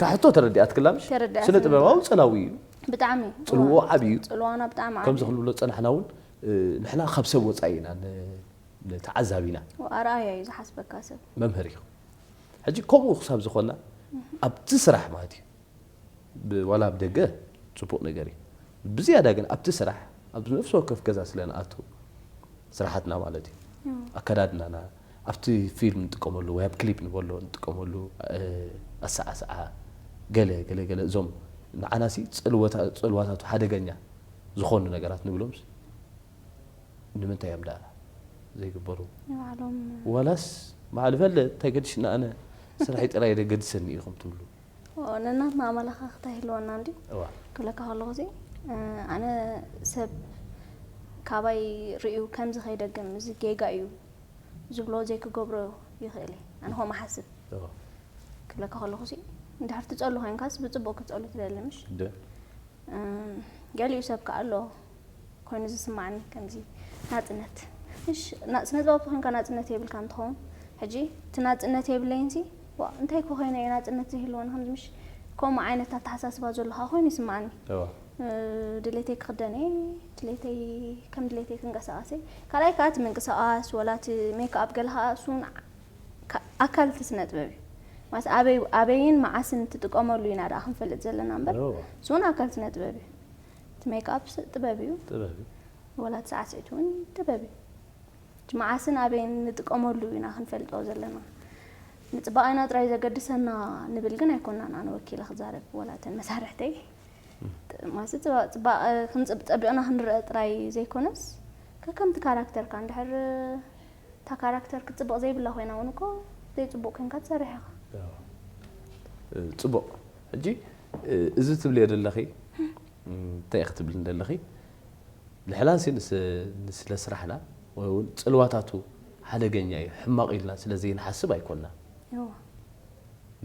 ታሕቶ ተረዲኣትክላ ምሽ? ተረዲኣትኒ። ስነ ጥበባዊ ጸላዊ እዩ። ብጣዕሚ እዩ። ጽልዎ ዓቢ እዩ። ጽልዋና ብጣዕሚ ዓቢ ከምዚ እዩ። ክንብሎ ዝጸናሕና እውን እ፣ ንሕና ካብ ሰብ ወጻኢ ኢና ን- ንተዓዛቢና። ኣርኣያ እዩ ዝሓስበካ ሰብ። መምህር እዩ። ሕጂ ከምኡ ክሳብ ዝኾንና ኣብቲ ስራሕ ማለት እዩ። ብ- ዋላ ኣብ ደገ ጽቡቕ ነገር እዩ። ብዝያዳ ግን ኣብቲ ስራሕ ኣብ ነፍሲ ወከፍ ገዛ ስለ ንኣቱ ስራሓትና ማለት እዩ። ኣከዳድናና ኣብቲ ፊልም ንጥቀመሉ ወይ ኣብ ክሊፕ ንበሎ ንጥቀመሉ እ፣ ኣሰዓስዓ ገለ ገለ ገለ እዞም ንዓናሲ ጽልወታ- ጽልዋታቱ ሓደገኛ ዝኾኑ ነገራት ንብሎምስ ንምንታይ እዮም ደኣ ዘይግበሩ? ንባዕሎም ዋላስ በዓል ፈለ እንታይ ገድሽና ኣነ ስራሐይ ጥራይ ደገድሰኒ ኢኹም ትብሉ? ነናትና ኣመለኻኽታ ይህልወና እንዲ እዋ ክብለካ ከለኹ እዚ ኣነ ሰብ ካባይ ርእዩ ከምዚ ከይደግም እዚ ጌጋ እዩ ዝብሎ ዘይክገብሮ ይኽእል እየ። ኣነ ከምኡ ሓስብ እዋ ክብለካ ከለኹ እዚ እንድሕር ትጸሉ ኮይንካስ ብጽቡቕ ክትጸሉ ትደሊ ምሽ እንደ ገሊኡ ሰብ ከኣ ኣሎ ኮይኑ ዝስማዓኒ ከምዚ ናጽነት ምሽ ስነ ጥበብ ኮይንካ ናጽነት የብልካ እንትኸውን ሕጂ እቲ ናጽነት የብለይን ሲ ዋ እንታይ ኮ ኮይነ እየ ናጽነት ዘይህልወኒ ከምዚ ምሽ ከምኡ ዓይነት ኣተሓሳስባ ዘለካ ኮይኑ ይስማዓኒ እዋ ድሌተይ ክኽደን እየ ድሌተይ ከም ድሌተይ ክንቀሳቐስ እየ ካልኣይ ከዓ እቲ ምንቅስቓስ ወላ እቲ ሜክኣፕ ገለ ከዓ እሱ ኣካል እቲ ስነ ጥበብ እዩ ማለት ኣበይ ኣበይን መዓስን ትጥቀመሉ ኢና ደኣ ክንፈልጥ ዘለና እምበር እዋ እሱ እውን ኣካል ስነ ጥበብ እዩ እቲ ሜክኣፕ ጥበብ እዩ ጥበብ እዩ። ወላ እቲ ሳዕስዒት እውን ጥበብ እዩ እቲ መዓስን ኣበይን ንጥቀመሉ ኢና ክንፈልጦ ዘለና ንፅባቐና ጥራይ ዘገድሰና ንብል ግን ኣይኮናን ኣነ ወኪለ ክዛረብ ወላ እተን መሳርሕተይ ማለት ፅባቐ ክንፅብ ፀቢቕና ክንረአ ጥራይ ዘይኮነስ ከከምቲ ካራክተርካ እንድሕር እታ ካራክተር ክትፅብቕ ዘይብላ ኮይና እውን እኮ ዘይፅቡቕ ኮንካ ትሰርሕ ኢኻ ጽቡቕ ሕጂ እዚ ትብልዮ ዘለኺ እንታይ ኢኺ ትብልኒ ዘለኺ ንሕናንሲ ንስለ ስራሕና ወይ እውን ፅልዋታቱ ሓደገኛ እዩ ሕማቕ ኢልና ስለ ዘይንሓስብ ኣይኮንና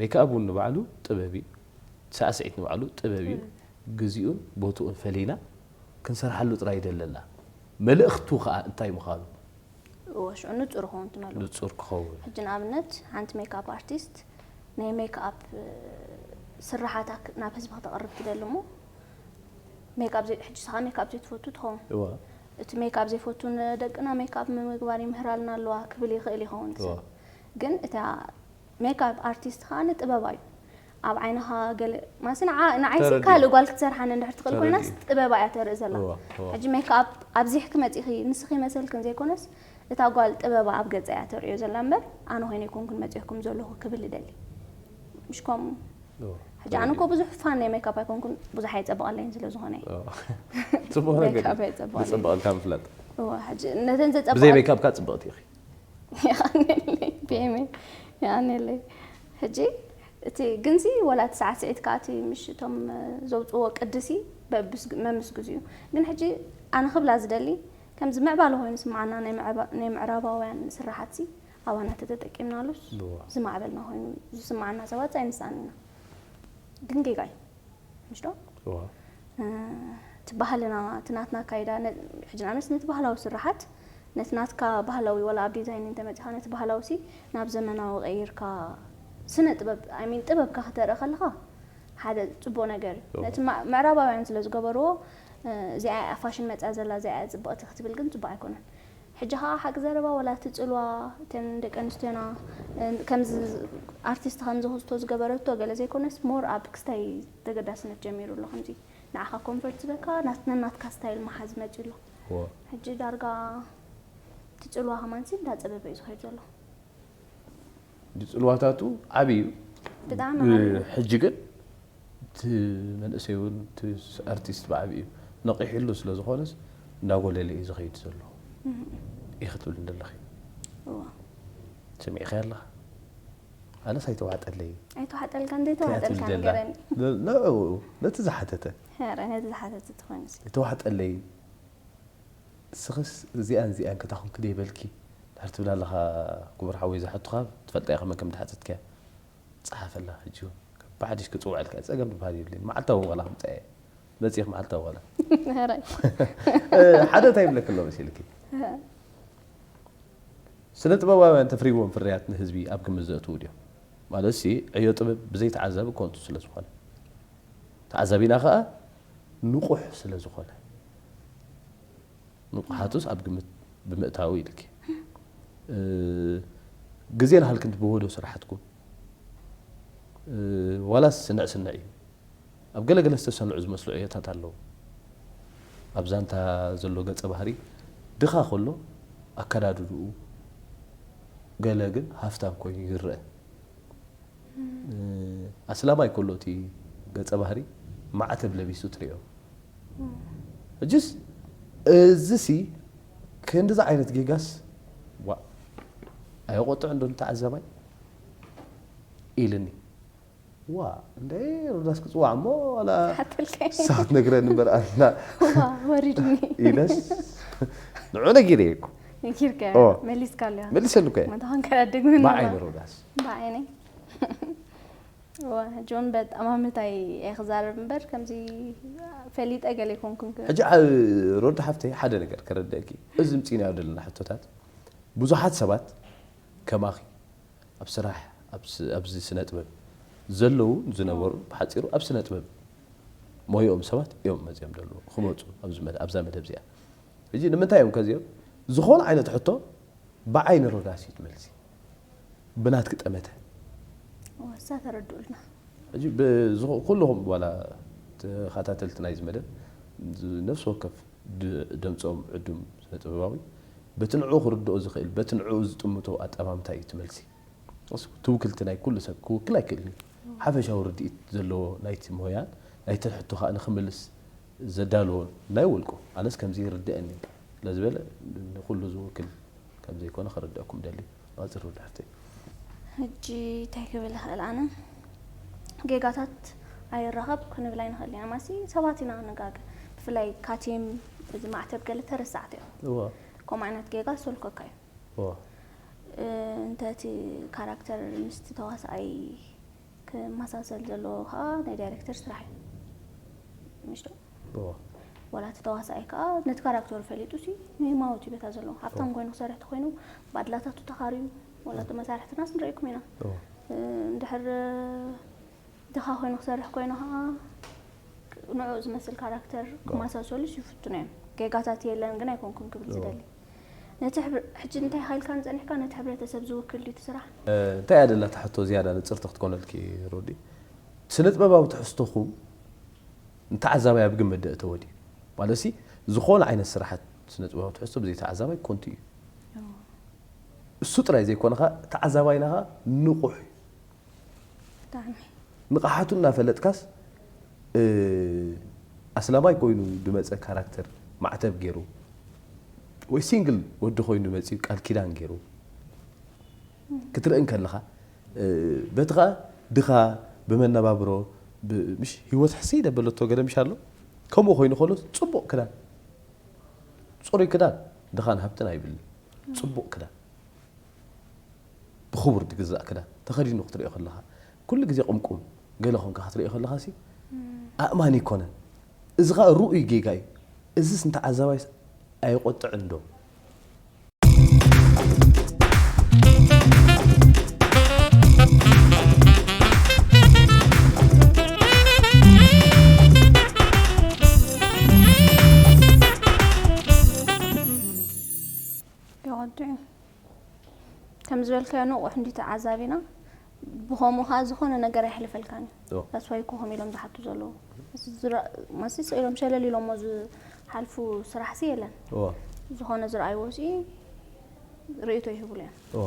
ሜክኣብ እውን ንባዕሉ ጥበብ እዩ ሳዕስዒት ንባዕሉ ጥበብ እዩ ግዜኡን ቦትኡን ፈሊና ክንሰርሓሉ ጥራይ ደለና መልእኽቱ ከዓ እንታይ ምዃኑ ሽዑ ንፁር ኸውን ትመሉ ንፁር ክኸውን ሕጂ ንኣብነት ሓንቲ ሜክኣፕ ኣርቲስት ናይ ሜክኣፕ ስራሓታ ናብ ህዝቢ ክተቕርብ ትደሊ እሞ ሜክኣፕ ሕጂ ስኻ ሜክኣፕ ዘይትፈቱ ትኸውን እቲ ሜክኣፕ ዘይፈቱ ንደቅና ሜክኣፕ ምግባር ይምህራልና ኣለዋ ክብል ይኽእል ይኸውን ሰብ ግን እታ ሜክኣፕ ኣርቲስት ከዓ ንጥበባ እዩ ኣብ ዓይንኻ ገለ ማሲ ንዓይሲ ካልእ ጓል ክትሰርሓኒ እንድሕር ትኽእል ኮይናስ ጥበባ እያ ተርኢ ዘላ ሕጂ ሜክኣፕ ኣብዚሕኪ መፂኺ ንስኺ መሰልክን ዘይኮነስ እታ ጓል ጥበባ ኣብ ገፀ እያ ተርእዮ ዘላ እምበር ኣነ ኮይነ ኣይኮንኩን መፂኹም ዘለኹ ክብል ይደሊ ምሽ ከምኡ ሕጂ ኣነ እኮ ብዙሕ ፋን ናይ ሜክኣፕ ኣይኮንኩን ብዙሕ ኣይፀበቐለይን ስለ ዝኾነ ፅቡቕ ነገር ሜክኣፕ ኣይፀበቐለይን ዝፅበቐልካ ምፍላጥ እዋ፣ ሕጂ ነተን ዘፀበቐ ብዘይ ሜክኣፕ ካ ፅብቕቲ ኢኺ ቢኤምኤ የቐንየለይ ሕጂ እቲ ግንሲ ወላ እቲ ሳዕስዒት ከዓ እቲ ምሽ እቶም ዘውፅዎ ቅድሲ በብስ- መምስ ግዜኡ ግን ሕጂ ኣነ ክብላ ዝደሊ ከምዚ ምዕባለ ኮይኑ ስምዓና ናይ ምዕባ- ናይ ምዕራባውያን ስራሓት ሲ ኣባና ተተጠቂምናሉስ እዋ። ዝማዕበልና ኮይኑ ዝስምዓና ሰባት ኣይንስኣን ኢና ግን ጌጋ እዩ ምሽ ዶ እዋ እቲ ባህልና እቲ ናትና ኣካይዳ ነ- ሕጂ ንኣብነት ነቲ ባህላዊ ስራሓት ነቲ ናትካ ባህላዊ ወላ ኣብ ዲዛይን እንተመፂኻ ነቲ ባህላዊ ሲ ናብ ዘመናዊ ቀይርካ ስነ ጥበብ ኣይሚን ጥበብካ ክተርኢ ከለኻ ሓደ ፅቡቅ ነገር እዩ እዎ። ነቲ ማ- ምዕራባውያን ስለ ዝገበርዎ እ፣ እዚኣ እያ ፋሽን መፅያ ዘላ እዚኣ እያ ፅብቅቲ ክትብል ግን ፅቡቅ ኣይኮነን ሕጂ ከዓ ሓቂ ዘረባ ወላ እቲ ፅልዋ እተን ደቂ ኣንስትዮና እ፣ ከምዚ ኣርቲስት ከምዚ ክስቶ ዝገበረቶ ገለ ዘይኮነስ ሞር ኣብ ክስታይ ተገዳስነት ጀሚሩ ኣሎ ከምዚ ንዓኻ ኮንፈርት ዝበካ ናት- ነናትካ ስታይል መሓዝ መፂኡ ኣሎ እዎ ሕጂ ዳርጋ እቲ ፅልዋ ከማንሲ እንዳፀበበ እዩ ዝኸይድ ዘሎ ጽልዋታቱ ዓቢ እዩ ብጣዕሚ እ፣ ዓቢ እዩ። ሕጂ ግን እቲ መንእሰይ እውን እቲ ኣርቲስት ብዓቢ እዩ ነቂሕሉ ስለ ዝኾነስ እንዳጎለለ እዩ ዝኸይድ ዘሎ ኢኺ ትብል እንደለኺ እዋ ሰሚዕኺ ኣለኻ ኣነስ ኣይተዋሕጠለይ ኣይተዋሕጠልካ እንደ ተዋሕጠልካ ትብል ዘላ። ንገረኒ ን- ንዕኡ ነቲ ዝሓተተ ኧረ ነዚ ዝሓተት ትኾንስ ኣይተዋሕጠለይ ንስኽስ እዚኣን እዚኣን ከታኹን ክደይ በልኪ ድሕር ትብል ኣለኻ ክቡር ሓወይ ዝሓቱኻ ትፈልጣ ኢኻ መን ከም ዝሓተትካያ ጸሓፈላ ሕጂ እውን ካብ ብሓድሽ ክጽውዐልካ እየ ጸገም ዝበሃል የብለይን መዓልታዊ ዋላ ክምጻእ እየ መጺኽ መዓልታዊ ዋላ ሕራይ እ፣ ሓደ እንታይ ይብለክ ኣሎ መሲልኪ? ስነ ጥበባውያን ተፍርይዎም ፍርያት ንህዝቢ ኣብ ግምት ዘእትዉ ድዮም? ማለት ሲ ዕዮ ጥበብ ብዘይ ተዓዛቢ ኮንቱ ስለ ዝኾነ፣ ተዓዛቢና ኸኣ ንቑሕ ስለ ዝኾነ፣ ንቑሓቱስ ኣብ ግምት ብምእታው ኢልኪ። እ፣ ግዜ ናሃልክን ትብህዎ ዶ ስራሓትኩም? እ፣ ዋላስ ስንዕ ስንዕ እዩ? ኣብ ገለ ገለ ዝተሰንዑ ዝመስሉ ዕዮታት ኣለዉ። ኣብ ዛንታ ዘሎ ገጸ ባህሪ ድኻ ከሎ ኣከዳድድኡ ገለ ግን ሃፍታም ኮይኑ ይረአ። እ፣ ኣስላማይ ከሎ እቲ ገጸ ባህሪ ማዕተብ ለቢሱ ትርእዮ። ሕጅስ እዚሲ ክንድዚ ዓይነት ጌጋስ ዋ ኣየቆጥዕ እንዶ ንተዓዛባይ ኢልኒ። ዋ እንደ ሮዳስ ክጽዋዕ እሞ ዋላ ሓተልካይ ሳት ነግረን እምበር ኣና ወሪድኒ ኢለስ ንዑ ነጊረ እኮ ነጊርካ ኦ። መሊስካ ኣለያ መሊሰሉ እኮ መታን ከዳደግምን ብዓይኒ ሮዳስ ብዓይነይ ዋ ጆን በጣም ኣመታይ እየ ክዛረብ እምበር ከምዚ ፈሊጠ ገለ ይኮንኩን ሕጂ ዓ- ሮዳ ሓፍተይ ሓደ ነገር ከረድአኪ። እዚ ምጽኢናዮ ዘለና ሕቶታት ብዙሓት ሰባት ከማኺ ኣብ ስራሕ ኣብ ስ- ኣብዚ ስነ ጥበብ ዘለዉ ዝነበሩ ብሓጺሩ ኣብ ስነ ጥበብ ሞይኦም ሰባት እዮም መጺኦም ዘለዉ ክመጹ ኣብዚ መ- ኣብዛ መደብ እዚኣ። ሕጂ ንምንታይ እዮም ከዚኦም ዝኾነ ዓይነት ሕቶ ብዓይኒ ሮዳስ እዩ ትመልሲ ብናትኪ ጠመተ ወሳ ተረድኡልና ሕጂ ብዝኾ- ኩልኹም ዋላ ተኸታተልቲ ናይዚ መደብ ነፍሲ ወከፍ ድ- ደምፆም ዕዱም ስነ ጥበባዊ በቲ ንዕኡ ክርድኦ ዝኽእል በቲ ንዕኡ ዝጥምቶ ኣጠማምታ እዩ ትመልሲ። እሱ ትውክልቲ ናይ ኩሉ ሰብ ክውክል ኣይክእልን እዩ። ሓፈሻዊ ርድኢት ዘለዎ ናይቲ ሞያን ናይቲ ሕቶ ከዓ ንክምልስ ዘዳለዎ ናይ ውልቁ ኣነስ ከምዚ ይርድአኒ ስለ ዝበለ ንኩሉ ዝውክል ከም ዘይኮነ ክርድአኩም ደሊ። ኣፅር ወዲ ሓፍተይ ሕጂ እንታይ ክብል ይኽእል ኣነ ጌጋታት ኣይራኸብ ክንብል ኣይንኽእል ኢና ማሲ ሰባት ኢና ንጋገ ብፍላይ ካቲም እዚ ማዕተብ ገለ ተረሳዕቲ እዮም እዋ ከምኡ ዓይነት ጌጋ ዝሰልከካ እዩ እዋ እ፣ እንተ እቲ ካራክተር ምስቲ ተዋሳኣይ ክመሳሰል ዘለዎ ከዓ ናይ ዳይሬክተር ስራሕ እዩ ምሽቶ እዋ ዋላ እቲ ተዋሳኣይ ከዓ ነቲ ካራክተሩ ፈሊጡ ሲ ንህማወት እዩ በታ ዘለዎ ሃብታም ኮይኑ ክሰርሕ ተኮይኑ ባድላታቱ ተኻርዩ ዋላ እቲ መሳርሕትናስ ንርእኩም ኢና እዋ እ፣ እንድሕር ድኻ ኮይኑ ክሰርሕ ኮይኑ ከዓ ንዕኡ ዝመስል ካራክተር ክመሳሰሉስ ይፍትኑ እዮም ጌጋታት የለን ግን ኣይኮንኩም ክብል ዝደሊ ነቲ ሕብረ- ሕጂ እንታይ ሓይልካ ንፀኒሕካ ነቲ ሕብረተሰብ ዝውክል ድዩ እቲ ስራሕ እንታይ እያ ደላ ትሕቶ ዝያዳ ንፅርቲ ክትኮነልኪ ሮዲ? ስነ ጥበባዊ ትሕዝቶኹም ንተዓዛባይ ኣብ ግምት ደእተወ ድዩ? ማለት ሲ ዝኾነ ዓይነት ስራሓት ስነ ጥበባዊ ትሕዝቶ ብዘይ ተዓዛባይ ኮንቱ እዩ። እሱ ጥራይ ዘይኮነ ኸዓ ተዓዛባይና ኸዓ ንቑሕ እዩ። ብጣዕሚ ንቕሓቱ እናፈለጥካስ እ፣ ኣስላማይ ኮይኑ ድመፀ ካራክተር ማዕተብ ገይሩ ወይ ሲንግል ወዲ ኮይኑ መፂኡ ቃል ኪዳን ገይሩ ክትርኢ እንከለኻ እ፣ በቲ ኸዓ ድኻ ብመነባብሮ ብ- ምሽ ህይወት ሕስይ ደበለቶ ገለ ምሽ ኣሎ ከምኡ ኮይኑ ከሎ ፅቡቕ ክዳን ፅሩይ ክዳን ድኻን ሃብትን ኣይብልን ፅቡቕ ክዳን ብኽቡር ዝግዛእ ክዳን ተኸዲኑ ክትሪኦ ከለኻ ኩሉ ግዜ ቁምቁም ገለ ኮንካ ክትሪኦ ከለኻ ሲ ኣእማን ይኮነን። እዚ ኸዓ ርኡይ ጌጋ እዩ። እዚስ ንተዓዛባይስ ኣየቆጥዕን ዶ? የወድዑ ከም ዝበልካዮ ንቑሕ እንዲ ተዓዛቢና ብኸምኡ ከዓ ዝኾነ ነገር ኣይሕልፈልካን እዩ ኦ። that's why ኮኸም ኢሎም ዝሓቱ ዘለዉ እዚ ዝረ- መሲ ስኢሎም ሸለል ኢሎሞ ዝሓልፉ ስራሕ ሲ የለን ኦ፣ ዝኾነ ዝረኣይዎ ሲ ርእቶ ይህብሉ እዮም ኦ።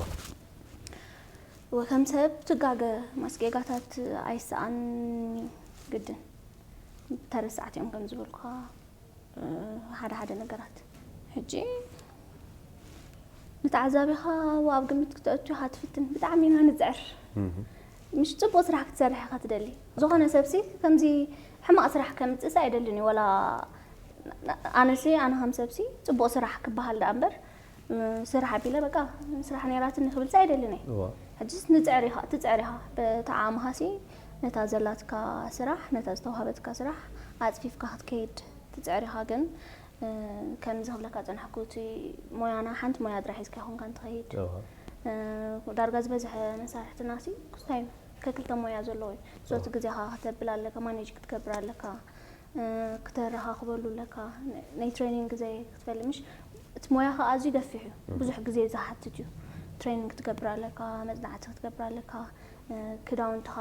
ወከም ሰብ ትጋገ ማስጌጋታት ኣይሰኣን ግድን ተረሳዕቲ እዮም ከም ዝበልኩኻ ሓደ ሓደ ነገራት ሕጂ ንተዓዛቢኻ ኣብ ግምት ክተእቱ ኢኻ ትፍትን ብጣዕሚ ኢና ንፅዕር ምሽ ፅቡቅ ስራሕ ክትሰርሕ ኢኻ ትደሊ ዝኾነ ሰብሲ ከምዚ ሕማቅ ስራሕ ከምፅእስ ኣይደልን እዩ ወላ ኣነሲ ኣነ ከም ሰብሲ ፅቡቅ ስራሕ ክበሃል ደኣ እምበር ስራሕ ኣቢለ በቃ ስራሕ ነይራትኒ ክብልሲ ኣይደልን እየ ሕጅስ ንፅዕር ኢኻ ትፅዕር ኢኻ በተዓምኻሲ ነታ ዘላትካ ስራሕ ነታ ዝተዋሃበትካ ስራሕ ኣጽፊፍካ ክትከይድ ትጽዕር ኢኻ። ግን እ፣ ከምዚ ክብለካ ጸናሕኩ፣ እቲ ሞያና ሓንቲ ሞያ ጥራሕ ሒዝካ ይኹንካ እንትኸይድ፣ እወ። እ፣ ዳርጋ ዝበዝሐ መሳርሕትና ሲ ክስታይ ከክልተ ሞያ ዘለዎ እዩ። ሶ እቲ እወ። ግዜኻ ከተብል ኣለካ፣ ማኔጅ ክትገብር ኣለካ፣ እ፣ ክተረኻኽበሉ ኣለካ። ን-፣ ናይ ትሬኒንግ ግዜ ክትፈልጥ ምሽ፣ እቲ ሞያኻ ኣዝዩ ገፊሕ እዩ። ብዙሕ ግዜ ዝሓትት እዩ። ትሬኒንግ ክትገብር ኣለካ፣ መጽናዕቲ ክትገብር ኣለካ፣ እ፣ ክዳውንትኻ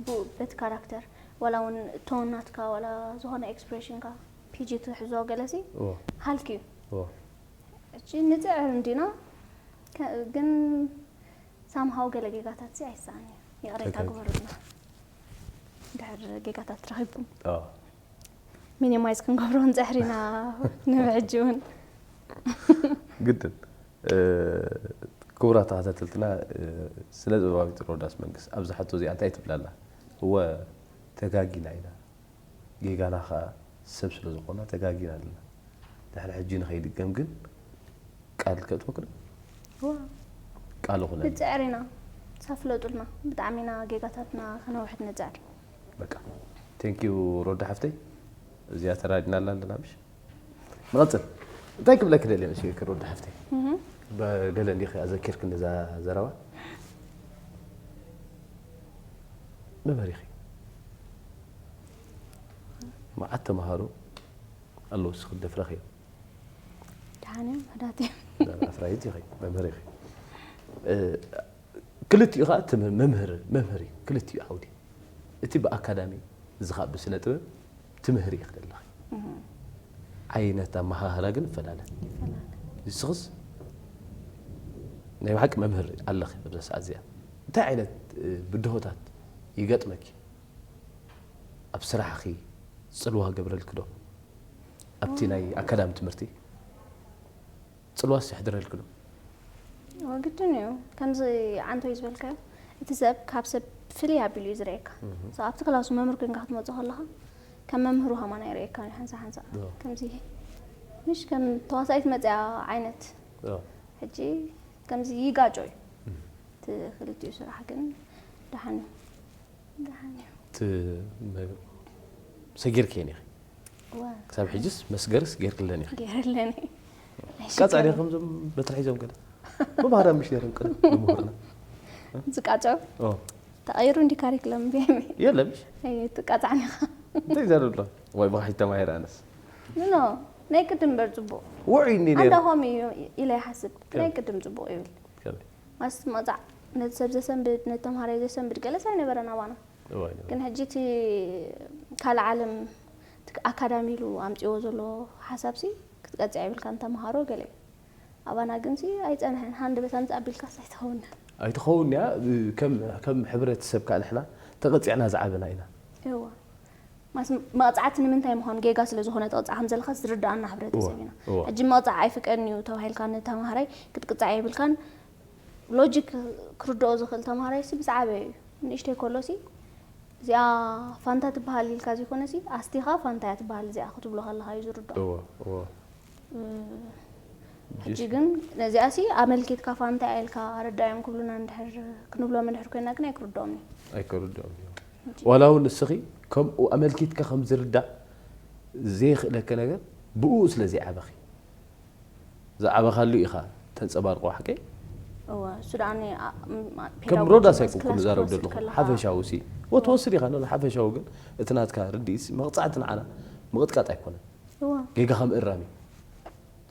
ብኡ በቲ ካራክተር፣ ዋላ እውን ቶን ናትካ፣ ዋላ ዝኾነ ኤክስፕሬሽንካ፣ ፒጂ ትሕዞ ገለሲ እወ። ሃልኪ እዩ። እወ። እቺ ንጽዕር እንዲና ከ-፣ ግን ሳምሃው ገለ ጌጋታት ሲ ኣይሳን እዩ። ይቕሬታ ትክክል። ግበሩልና። ድሕር ጌጋታት ረኺብኩም አዎ። ሚኒማይዝ ክንገብሮ ንጽዕር ኢና። ንብሕጂ እውን ግድን እ፣ ክቡራት ተኸታተልትና እ፣ ስነ ጥበባዊት ሮዳስ መንግስት ኣብዚ ሕቶ እዚኣ እንታይ ትብላላ? እወ ተጋጊና ኢና፣ ጌጋና ከዓ ሰብ ስለ ዝኾና ተጋጊና ኣለና። ድሕሪ ሕጂ ንኸይድገም ግን ቃል ከእትወክዶ ዋ ቃል ኹነ ንጽዕር ኢና። ሳፍለጡልና ብጣዕሚ ኢና ጌጋታትና ከነውሕድ ንጽዕር። በቃ ቴንክ ዩ ሮዳ ሓፍተይ፣ እዚኣ ተራዲናላ ኣለና ምሽ ንቐፅል። እንታይ ክብለክ ደልየ መሲልክ ሮዳ ሓፍተይ? እህ። በገለ እንዲኺ ኣዘኪርክ ነዛ ዘረባ መምህር ኢኺ። መዓት ተምሃሮ ኣለዉ እስኺ ደፍረኽዮ። ደሓን እዮም ሕዳት እዮም። ኣፍራይት ኢኺ መምህር ኢኺ። እ፣ ክልቲኡ ከዓ እቲ መምህር መምህር እዩ ክልቲኡ ዓውዲ። እቲ ብኣካዳሚ እዚ ከዓ ብስነ ጥበብ ትምህሪ ኢኺ ዘለኺ። ዓይነት ኣመሃህራ ግን ይፈላለ። ንስኽስ ናይ ብሓቂ መምህር ኣለኺ ኣብዚ ሰዓት እዚኣ። እንታይ ዓይነት እ፣ ብድሆታት ይገጥመኪ? ኣብ ስራሕኺ ጽልዋ ገብረልኪ ዶ? ኣብቲ ናይ ኣካዳሚ ትምህርቲ ጽልዋስ የሕድረልኪ ዶ? ወግድን እዩ። ከምዚ ዓንቶይ ዝበልካዮ እቲ ሰብ ካብ ሰብ ፍልይ ኣቢሉ እዩ ዝርእየካ። So ኣብቲ ክላሱ መምህር ኮይንካ ክትመጽእ ከለኻ ከም መምህሩ ከማን ኣይርእየካን እዩ ሓንሳ ሓንሳ። ከምዚ ምሽ ከም ተዋሳኢት መጽያ ዓይነት ሕጂ ከምዚ ይጋጮ እዩ። እቲ ክልቲኡ ስራሕ ግን ደሓን እዩ። ደሓን እዩ። ት-፣ መ-፣ ሰጊርክየን ኢኺ። ዋ ክሳብ ሕጅስ መስገርስ ጌርክለን ኢኺ። ገይረለኒ። ቀጻሊ ከምዞም በትሪ ሒዞም ገለ መምሃራን ምሽ ነይሮም ቀደም መምህርና። ዝቃጮ ኦ፣ ተቐይሩ እንዲ ካሪክለም ብየሚ የለ ምሽ ትቃጻዕኒ ኢኻ። እንታይ ዘረሎ ወይ ብኻሕቲ ተማሂር ኣነስ ኖ ናይ ቅድም በር ጽቡቕ ውዑይ እኒ ነይሩ። ኣንዳኾም እዩ ኢለ ይሓስብ። ናይ ቅድም ጽቡቕ ይብል። ከመይ? ማስ መጻዕ ነቲ ሰብ ዘሰንብድ፣ ነቲ ተምሃራይ ዘሰንብድ ገለስ ኣይነበረን ኣባና። እዋይ ነበር። ግን ሕጂ እቲ ካልእ ዓለም እቲ ኣካዳሚ ኢሉ ኣምጺዎ ዘሎ ሓሳብሲ ክትቀጽዕ ይብልካ ንተምሃሮ ገለ እዩ። ኣባና ግንሲ ኣይጸንሐን። ሃንደበት ኣምጽእ ኣቢልካስ ኣይትኸውን። ኣይትኸውን እያ። ከም፣ ከም ሕብረተሰብ ከዓ ንሕና ተቐጺዕና ዝዓበና ኢና። እዋ። ማስ መቕጻዕቲ ንምንታይ ምዃኑ ጌጋ ስለ ዝኾነ ተቕጻዕ ከም ዘለካ ዝርድኣና ሕብረተሰብ ኢና። እዋ። ሕጂ መቕጻዕ ኣይፍቀድን እዩ ተባሂልካ ንተምሃራይ ክትቅጻዕ የብልካን። ሎጂክ ክርድኦ ዝኽእል ተምሃራይ ሲ ብዝዓበየ እዩ። ንእሽተይ ከሎ ሲ እዚኣ ፋንታ ትበሃል ኢልካ ዘይኮነ ሲ ኣስቲኻ ፋንታ እያ ትበሃል እዚኣ ክትብሎ ከለኻ እዩ ዝርድኦ። እዎ፣ እዎ። እ፣ ሕጂ ግን ነዚኣ ሲ ኣመልኪትካ ፋንታ እያ ኢልካ ኣረዳዮም ክብሉና እንድሕር ክንብሎም እንድሕር ኮይና ግን ኣይክርድኦም እዩ። ኣይክርድኦም እዩ። ዋላ እውን ንስኺ ከምኡ ኣመልኪትካ ከም ዝርዳእ ዘይኽእለኪ ነገር ብኡ ስለ ዘይዓበኺ ዝዓበኻሉ ኢኻ ተንጸባርቆ ሓቀይ። እወ እሱ ደኣ ኒ-፣ ኣ-፣ ም-፣ ኣ-፣ ከም ፔዳጎጂ ሮዳስ ማስ ኣይኮንኩን ክላስ ዝዛረብ ክትወስድ ዘለኹ ከለኻ ሓፈሻዊ ሲ ወትወስድ ኢኻ ኖ ሓፈሻዊ ግን እቲ ናትካ ርድኢት መቕጻዕቲ ንዓና ምቕጥቃጥ ኣይኮነን እወ ጌጋ ከም እራም እዩ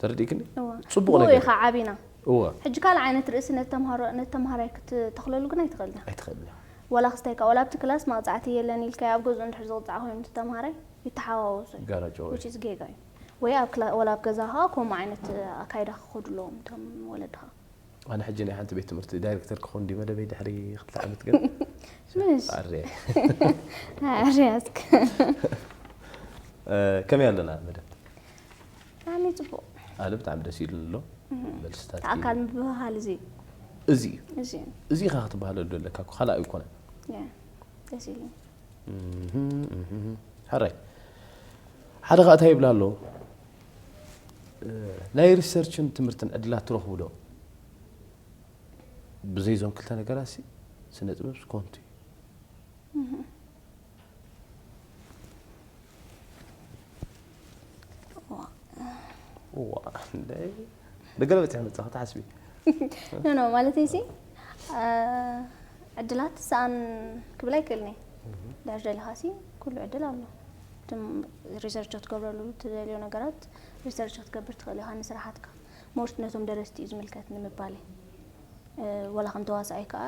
ተረዲእክኒ እወ ጽቡቕ ብኡ ነገር ኢኻ ዓቢና እወ ሕጂ ካልእ ዓይነት ርእሲ ነተምሃሮ ነተምሃራይ ክትተኽለሉ ግን ኣይትኽእልን ኣይትኽእልን ዋላ ክስታይካ ዋላ ኣብቲ ክላስ መቕጻዕቲ የለን ኢልካ ኣብ ገዝኡ እንድሕር ዝቕጻዕ ኮይኑ እቲ ተምሃራይ ይተሓዋወሶ እዩ ጋራጨወ which is ጌጋ እዩ ወይ ኣብ ክላ-፣ ዋላ ኣብ ገዛ ከዓ ከምኡ ዓይነት ኣካይዳ ክኸዱ ኣለዎም እቶም ወለድኻ ኣነ ሕጂ ናይ ሓንቲ ቤት ትምህርቲ ዳይሬክተር ክኸውን ዲ መደበይ ድሕሪ ክልተ ዓመት ግን ምሽ ኣረ ኣርያስክ ከመይ ኣለና መደብ ብጣዕሚ ፅቡቅ ኣነ ብጣዕሚ ደስ ኢሉኒ ኣሎ መልስታት ኣካል ምብህሃል እዚ እዚ እዚ እዚ ኢኻ ክትበሃለሉ ኣለካ እኮ ካልእ ኣይኮነን ያ ደስ ኢሉ ሕራይ ሓደ ከዓ እንታይ ይብላ ኣሎ ናይ ሪሰርችን ትምህርትን ዕድላት ትረኽቡ ዶ ብዘይዞም ክልተ ነገራት ሲ ስነ ጥበብ ኮንቱ እዩ እዋ እንደ ብገለበጥ ይመጻ ክትሓስቢ ኖ ኖ ማለተይ ሲ ዕድላት ሰኣን ክብል ኣይክእልኒ። ድሕር ደሊኻ ሲ ኩሉ ዕድል ኣሎ። ትም ሪሰርች ክትገብረሉ ትደልዮ ነገራት ሪሰርች ክትገብር ትኽእል ኢኻ። ንስራሓትካ ሞርት ነቶም ደረስቲ እዩ ዝምልከት ንምባል ወላ ከም ተዋሳኣይ ከዓ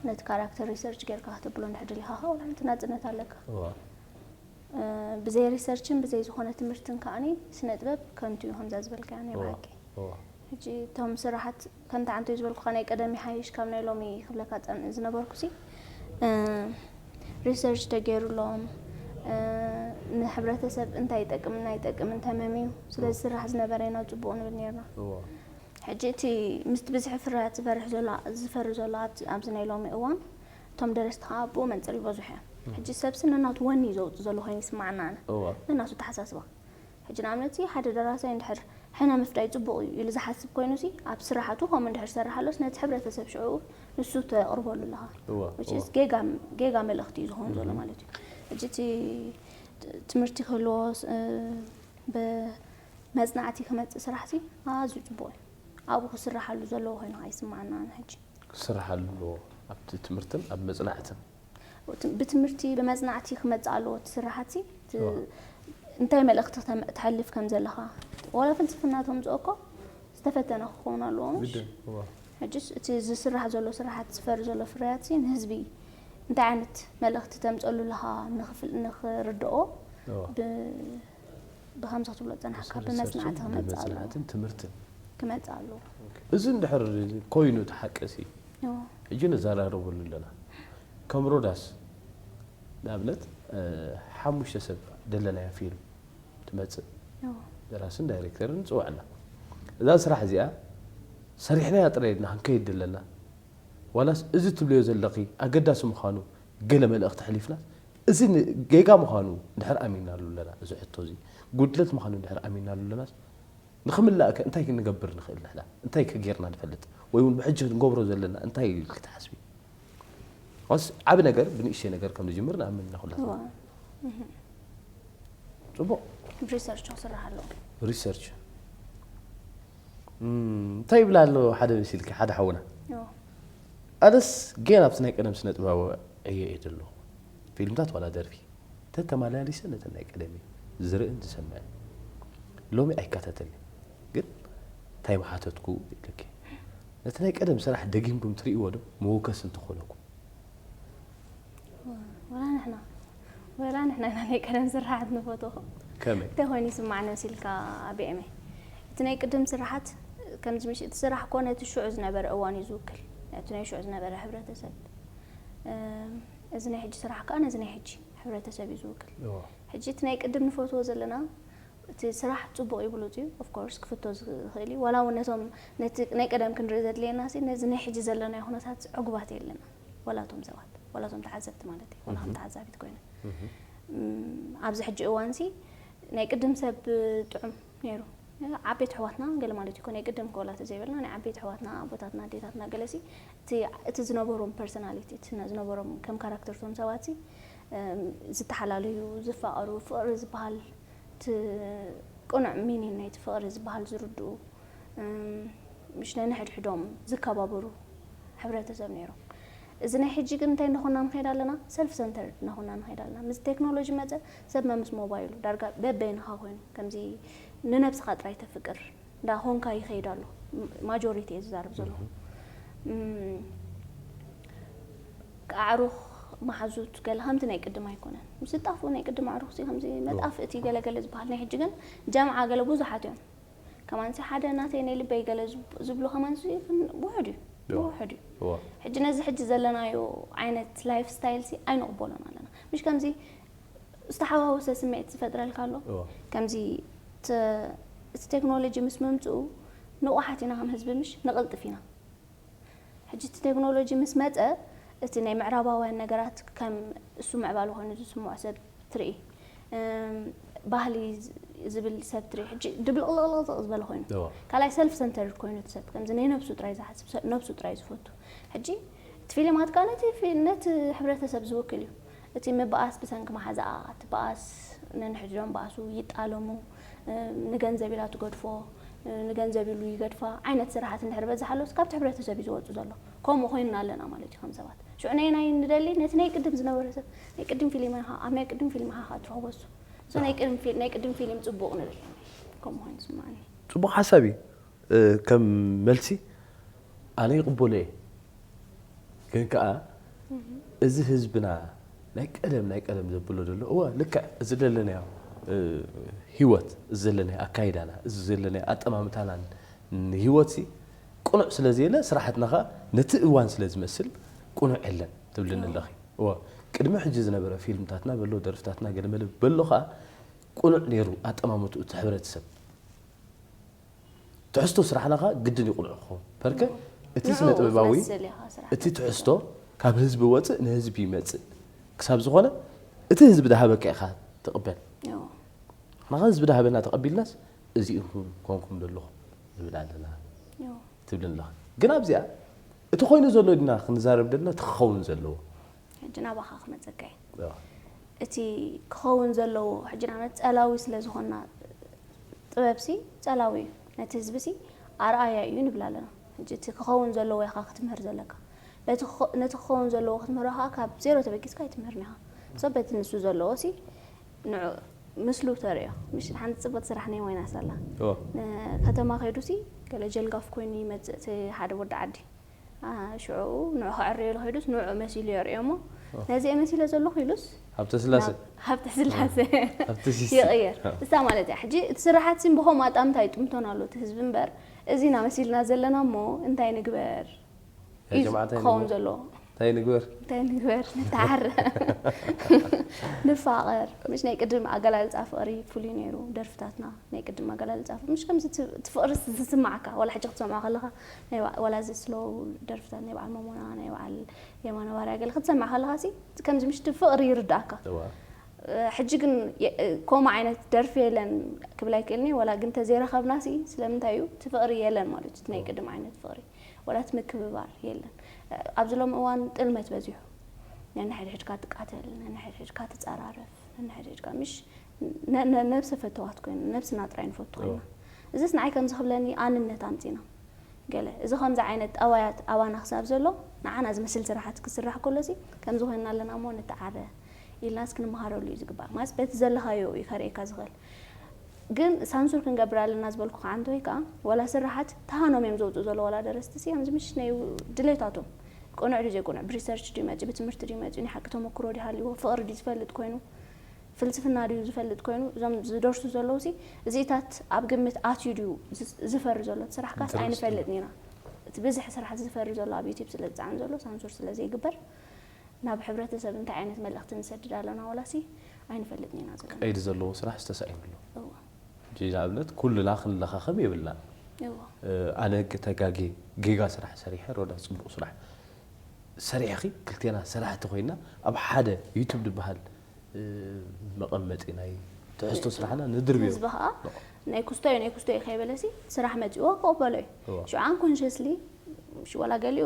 ነቲ ካራክተር ሪሰርች ጌርካ ክትብሎ እንድሕር ደሊኻ ከዓ ወላ ሓንቲ ናፅነት ኣለካ። ብዘይ ሪሰርችን ብዘይ ዝኾነ ትምህርትን ከዓኒ ስነ ጥበብ ከንቱ እዩ ከምዛ ዝበልካዮ ናይ ብሓቂ። ሕጂ እቶም ስራሓት ከምቲ ዓንተይ ዝበልኩኻ ናይ ቀደም ይሓይሽ ካብ ናይ ሎሚ ክብለካ ዝነበርኩ ሲ ሪሰርች ተገይሩሎም ንሕብረተሰብ እንታይ ይጠቅምን ኣይጠቅምን ተመምዩ ስለ ዝስራሕ ዝነበረ ኢና ፅቡቕ ንብል ነርና። ሕጂ እቲ ምስቲ ብዝሒ ፍርያት ዝፈርሕ ዘሎ ዝፈሪ ዘሎ ኣብቲ ኣብዚ ናይ ሎሚ እዋን እቶም ደረስቲ ከዓ ብኡ መንፅር ይበዝሑ እዮም። ሕጂ ሰብሲ ነናቱ ወኒ እዩ ዘውፅእ ዘሎ ኮይኑ ይስማዓና ኣነ እዋ ነናቱ ተሓሳስባ። ሕጂ ንኣብነት ሓደ ደራሳይ እንድሕር ሕነ ምፍዳይ ፅቡቕ እዩ ኢሉ ዝሓስብ ኮይኑ ሲ ኣብ ስራሓቱ ከምኡ እንድሕር ዝሰርሕ ኣሎስ ነቲ ሕብረተሰብ ሽዑ ንሱ ተቕርበሉ ኣለኻ። እዋ which እዋ is ጌጋ ጌጋ መልእኽቲ እዩ ዝኾን ዘሎ ማለት እዩ። ሕጂ እቲ ትምህርቲ ክህልዎ ብመፅናዕቲ ክመፅእ ስራሕ ሲ ኣዝዩ ፅቡቕ እዩ። ኣብኡ ክስራሓሉ ዘለዎ ኮይኑ ኣይስማዓና ኣነ ሕጂ። ክስራሕ ኣለዎ ኣብቲ ትምህርትን ኣብ መፅናዕትን ብትምህርቲ ብመፅናዕቲ ክመፅእ ኣለዎ እቲ ስራሓት ሲ እንታይ መልእኽቲ ክተሕልፍ ከም ዘለኻ ዋላ ፍልስፍና ተምፅኦ እኮ ዝተፈተነ ክኸውን ኣለዎ ምሽ ግድን እዋ ሕጅስ እቲ ዝስራሕ ዘሎ ስራሓት ዝፈሪ ዘሎ ፍርያት ሲ ንህዝቢ እንታይ ዓይነት መልእኽቲ ተምፀሉ ኣለኻ ንኽፍል- ንኽርድኦ እዋ ብ- ብኸምዚ ክትብሎ ዝፀናሕካ ብመፅናዕቲ ክመፅእ ኣለዎ ብመፅናዕትን ትምህርትን ክመፅእ ኣለዎ እዚ እንድሕር ኮይኑ እቲ ሓቂ ሲ ሕጂ ነዘራርበሉ ኣለና ከም ሮዳስ ንኣብነት ሓሙሽተ ሰብ ደለናያ ፊልም ትመፅእ ደራስን ዳይሬክተርን ንፅውዕ ኣላ እዛ ስራሕ እዚኣ ሰሪሕናያ ጥራይ ኢልና ክንከይድ ደለና ዋላስ እዚ ትብልዮ ዘለኺ ኣገዳሲ ምዃኑ ገለ መልእኽቲ ኣሕሊፍና እዚ ጌጋ ምዃኑ እንድሕር ኣሚንናሉ ኣለና እዚ ሕቶ እዚ ጉድለት ምዃኑ እንድሕር ኣሚንናሉ ኣለናስ ንኽምላእ ከ እንታይ ክንገብር ንኽእል ንሕና እንታይ ከ ጌርና ንፈልጥ ወይ እውን ብሕጂ ክንገብሮ ዘለና እንታይ ኢልኪ ትሓስቢ ስ ዓቢ ነገር ብንእሽተይ ነገር ከም ዝጅምር ንኣምን ኢና ኩላትና ጽቡቕ ሪሰርች ክስራሕ ኣለዎ research እንታይ ይብላ ኣሎ ሓደ መሲልኪ ሓደ ሓውና ኣነስ ጌና ኣብቲ ናይ ቀደም ስነ ጥበባዊ ዕየ እየ ዘለኹ ፊልምታት ዋላ ደርፊ ተተመላሊሰ ነተን ናይ ቀደም እየ ዝርእን ዝሰምዕን ሎሚ ኣይከታተልን ግን እንታይ ምሓተትኩ ኢልኪ ነቲ ናይ ቀደም ስራሕ ደጊምኩም ትርእይዎ ዶ መወከሲ እንተኾነኩም ወላ ንሕና ወላ ንሕና ኢና ናይ ቀደም ስራሓት ንፈትዎ ከመይ እንታይ ኮይኑ ይስማዕ ነብሲ ኢልካ ብኤመይ እቲ ናይ ቅድም ስራሓት ከምዚ ምሽ እቲ ስራሕ ኮነ እቲ ሽዑ ዝነበረ እዋን እዩ ዝውክል ነቲ ናይ ሽዑ ዝነበረ ሕብረተሰብ እዚ ናይ ሕጂ ስራሕ ከዓ ነዚ ናይ ሕጂ ሕብረተሰብ እዩ ዝውክል ሕጂ እቲ ናይ ቅድም ንፈትዎ ዘለና እቲ ስራሕ ፅቡቕ እዩ ብሉፅ እዩ ኦፍኮርስ ክፍቶ ዝኽእል እዩ ዋላ እውን ነቶም ነቲ ናይ ቀደም ክንርኢ ዘድልየና ሲ ነዚ ናይ ሕጂ ዘለናዮ ኩነታት ዕጉባት የለና ዋላ እቶም ሰባት ዋላ እቶም ተዓዘብቲ ማለት እዩ ዋላ ከም ተዓዛቢት ኮይነ ኣብዚ ሕጂ እዋን ሲ ናይ ቅድም ሰብ ጥዑም ነይሩ ዓበይቲ ኣሕዋትና ገለ ማለት እዩ ናይ ቅድም ኮላ ተዘይበልና ናይ ዓበይቲ ኣሕዋትና ኣቦታትና ኣዴታትና ገለ ሲ እቲ ዝነበሮም ፐርሶናሊቲ ዝነበሮም ከም ካራክተር ቶም ሰባት ሲ ዝተሓላለዩ ዝፋቐሩ ፍቕሪ ዝበሃል እቲ ቅኑዕ ሚኒን ናይቲ ፍቕሪ ዝበሃል ዝርድኡ ምሽ ነንሕድሕዶም ዝከባበሩ ሕብረተሰብ ነይሮም። እዚ ናይ ሕጂ ግን እንታይ እናኾና ንኸይድ ኣለና? ሰልፍ ሰንተርድ እናኾና ንኸይድ ኣለና። ምስ ቴክኖሎጂ መፀ ሰብ መምስ ሞባይሉ ዳርጋ በበይንኻ ኮይኑ ከምዚ ንነብስኻ ጥራይ ተፍቅር እንዳ ኾንካ ይኸይድ ኣሎ። ማጆሪቲ እየ ዝዛረብ ዘለኹ። ኣዕሩኽ መሓዙት ገለ ከምቲ ናይ ቅድም ኣይኮነን። ምስ ዝጣፍኡ ናይ ቅድም ኣዕሩኽሲ ከምዚ መጣፍእቲ ገለገለ ዝበሃል ናይ ሕጂ ግን ጀምዓ ገለ ብዙሓት እዮም። ከማንሲ ሓደ ናተይ ናይ ልበይ ገለ ዝብ- ዝብሉ ከማንሲ ግን ውሑድ እዩ። ውሑድ እዩ። እዋ ሕጂ ነዚ ሕጂ ዘለናዮ ዓይነት ላይፍ ስታይል ሲ ኣይንቕበሎን ኣለና። ምሽ ከምዚ ዝተሓዋወሰ ስምዒት ዝፈጥረልካ ኣሎ። እዋ ከምዚ ተ- እቲ ቴክኖሎጂ ምስ ምምፅኡ ንቑሓት ኢና ከም ህዝቢ ምሽ ንቕልጥፍ ኢና። ሕጂ እቲ ቴክኖሎጂ ምስ መፀ እቲ ናይ ምዕራባውያን ነገራት ከም እሱ ምዕባለ ኮይኑ ዝስምዖ ሰብ ትርኢ እም፣ ባህሊ ዝ- ዝብል ሰብ ትርኢ ሕጂ ድብልቕልቕልቕ ዝበለ ኮይኑ እዋ ካልኣይ ሰልፍ ሰንተርድ ኮይኑ እቲ ሰብ ከምዚ ናይ ነብሱ ጥራይ ዝሓስብ ሰብ- ነብሱ ጥራይ ዝፈቱ ሕጂ እቲ ፊልማት ከዓ ነቲ ፊ- ነቲ ሕብረተሰብ ዝውክል እዩ እቲ ምበኣስ ብሰንኪ መሓዛኣ እቲ በኣስ ነንሕድዶም በኣሱ ይጣለሙ እም፣ ንገንዘብ ኢላ ትገድፎ ንገንዘብ ኢሉ ይገድፋ ዓይነት ስራሓት እንድሕር በዝሓ ኣሎስ ካብቲ ሕብረተሰብ እዩ ዝወፁ ዘሎ። ከምኡ ኮይንና ኣለና ማለት እዩ ከም ሰባት። ሽዑ ነየናይ ንደሊ? ነቲ ናይ ቅድም ዝነበረ ሰብ ናይ ቅድም ፊልም ኢኻ፣ ኣብ ናይ ቅድም ፊልም ኢኻ ትረኽቦ እሱ። እሱ ናይ ቅድም ፊል- ናይ ቅድም ፊልም ፅቡቕ ንብል። ከምኡ ኮይኑ ስማዕኒ። ፅቡቕ ሓሳብ እዩ። ከም መልሲ ኣነ ይቕበሎ እየ። ግን ከዓ እዚ ህዝብና ናይ ቀደም ናይ ቀደም ዘብሎ ዘሎ እወ ልክዕ እዚ ዘለናዮ ህይወት፣ እዚ ዘለናዮ ኣካይዳና፣ እዚ ዘለናዮ ኣጠማምታናን ንህይወት ሲ ቅኑዕ ስለ ዘየለ ስራሕትና ከዓ ነቲ እዋን ስለ ዝመስል ቅኑዕ የለን ትብልኒ ኣለኺ። እወ ቅድሚ ሕጂ ዝነበረ ፊልምታትና በሎ ደርፍታትና ገለመለ በሎ ከዓ ቅኑዕ ነይሩ ኣጠማምትኡ እቲ ሕብረተሰብ። ትሕዝቶ ስራሕና ከዓ ግድን እዩ ቅኑዕ ክኸውን። ፐርከ እቲ ስነ ጥበባዊ እቲ ትሕዝቶ ካብ ህዝቢ ወፅእ ንህዝቢ ይመፅእ ክሳብ ዝኾነ እቲ ህዝቢ ዝሃበካ ኢኻ ትቕበል። ንኻ ህዝቢ ዝሃበና ተቐቢልናስ እዚ ኢኹም ኮንኩም ዘለኹም ንብል ኣለና ትብልን ኣለኻ። ግን ኣብዚኣ እቲ ኮይኑ ዘሎ ድና ክንዛረብ ደልና እቲ ክኸውን ዘለዎ ሕጂ ናባኻ ክመፀካ እዩ። እቲ ክኸውን ዘለዎ ሕጂ ንኣብነት ፀላዊ ስለ ዝኾንና ጥበብሲ ፀላዊ እዩ። ነቲ ህዝብሲ ኣርኣያ እዩ ንብል ኣለና። ሕጂ እቲ ክኸውን ዘለዎ ኢኻ ክትምህር ዘለካ። በቲ ክኸ- ነቲ ክኸውን ዘለዎ ክትምህሮ ከዓ ካብ ዜሮ ተበጊስካ ኣይትምህርን ኢኻ። ሰብ በቲ ንሱ ዘለዎ ሲ ንዑ ምስሉ ተርእዮ። ምሽ ሓንቲ ፅቡቅ ስራሕ ናይ ሞይናስ ኣላ። ከተማ ከይዱ ሲ ገለ ጀልጋፍ ኮይኑ ይመፅእ እቲ ሓደ ወዲ ዓዲ። ሽዑ ንዑ ከዕርየሉ ከይዱስ ንዑ መሲሉ የርእዮ እሞ ነዚ እየ መሲለ ዘለኹ ኢሉስ ሃብተ ስላሴ ሃብተ ስላሴ ሃብተ ሲሲ ይቕየር። እሳ ማለት እያ። ሕጂ እቲ ስራሓት ሲም ብኸምኡ ኣጣምታ ይጥምቶን ኣሎ እቲ ህዝቢ እምበር እዚና መሲልና ዘለና እሞ እንታይ ንግበር እዩ ክኸውን ዘለዎ። እንታይ ንግበር እንታይ ንግበር ንተዓረ ንፋቐር። ምሽ ናይ ቅድም ኣገላልፃ ፍቕሪ ፍሉይ ነይሩ ደርፍታትና። ናይ ቅድም ኣገላልፃ ፍቕሪ ምሽ ከምዚ እቲ ፍቕሪ ዝስማዓካ ዋላ ሕጂ ክትሰምዖ ከለኻ ናይ ባ- ዋላ እዚ ስሎው ደርፍታት ናይ በዓል መሞና ናይ በዓል የማነ ባርያ ገለ ክትሰምዕ ከለኻ ሲ ከምዚ ምሽ እቲ ፍቕሪ ይርዳእካ። ሕጂ ግን ከምኡ ዓይነት ደርፊ የለን ክብል ኣይክእልኒ። ዋላ ግን ተዘይረኸብና ሲ ስለምንታይ እዩ እቲ ፍቕሪ የለን ማለት እዩ። ናይ ቅድም ዓይነት ፍቕሪ ዋላ እቲ ምክብባር የለን። ኣብዚ ሎሚ እዋን ጥልመት በዚሑ። ነንሕድሕድካ ትቃተል፣ ነንሕድሕድካ ትፀራረፍ፣ ነንሕድሕድካ ምሽ ነብሰ ፈተዋት ኮይና ነብስና ጥራይ ንፈቱ ኮይና። እዚስ ንዓይ ከምዚ ክብለኒ ኣንነት ኣምፂና ገለ እዚ ከምዚ ዓይነት ጠባያት ኣባና ክሳብ ዘሎ ንዓና ዝመስል ስራሓት ክስራሕ ከሎ ሲ ከምዚ ኮይና ኣለና እሞ ንተዓረ ኢልናስ ክንመሃረሉ እዩ ዝግባእ። ማለት በቲ ዘለኻዮ እዩ ከርእየካ ዝኽእል። ግን ሳንሱር ክንገብር ኣለና ዝበልኩ ከዓ እንተወይ ከዓ ዋላ ስራሓት ተሃኖም እዮም ዘውፅኡ ዘሎ ዋላ ደረስቲ ሲ ከምዚ ምሽ ናይ ድሌታቶም ቅኑዕ ድዩ ዘይቅኑዕ ብሪሰርች ድዩ መፂኡ ብትምህርቲ ድዩ መፂኡ ናይ ሓቂ ተመክሮ ድዩ ሃልዎ ፍቕሪ ድዩ ዝፈልጥ ኮይኑ ፍልስፍና ድዩ ዝፈልጥ ኮይኑ እዞም ዝደርሱ ዘለዉ ሲ እዚታት ኣብ ግምት ኣትዩ ድዩ ዝፈሪ ዘሎ እቲ ስራሕ ካስ ኣይንፈልጥን ኢና። እቲ ብዝሕ ስራሕ ዝፈሪ ዘሎ ኣብ ዩቲብ ስለ ዝፀዓን ዘሎ ሳንሱር ስለ ዘይግበር ናብ ሕብረተሰብ እንታይ ዓይነት መልእኽቲ ንሰድድ ኣለና ዋላ ሲ ኣይንፈልጥን ኢና ዘለና። ቀይዲ ዘለዎ ስራሕ ዝተሳኢኑ ኣሎ። እወ። ሕጂ ንኣብነት ኩልና ክንለኻኸም የብልናን። እወ። ኣነ ተጋጌ ጌጋ ስራሕ ሰሪሐ ሮዳስ ፅቡቕ ስራሕ ሰሪሕኺ ክልቴና ሰራሕቲ ኮይና ኣብ ሓደ ዩቱብ ዝበሃል መቐመጢ ናይ ትሕዝቶ ስራሕና ንድርብዮ። ህዝቢ ከዓ ናይ ኩስቶዮ ናይ ኩስቶዮ ከይበለሲ ስራሕ መፂዎ ክቕበሎ እዩ። እዋ። ሽዑ ኣንኮንሽስሊ ዋላ ገሊኡ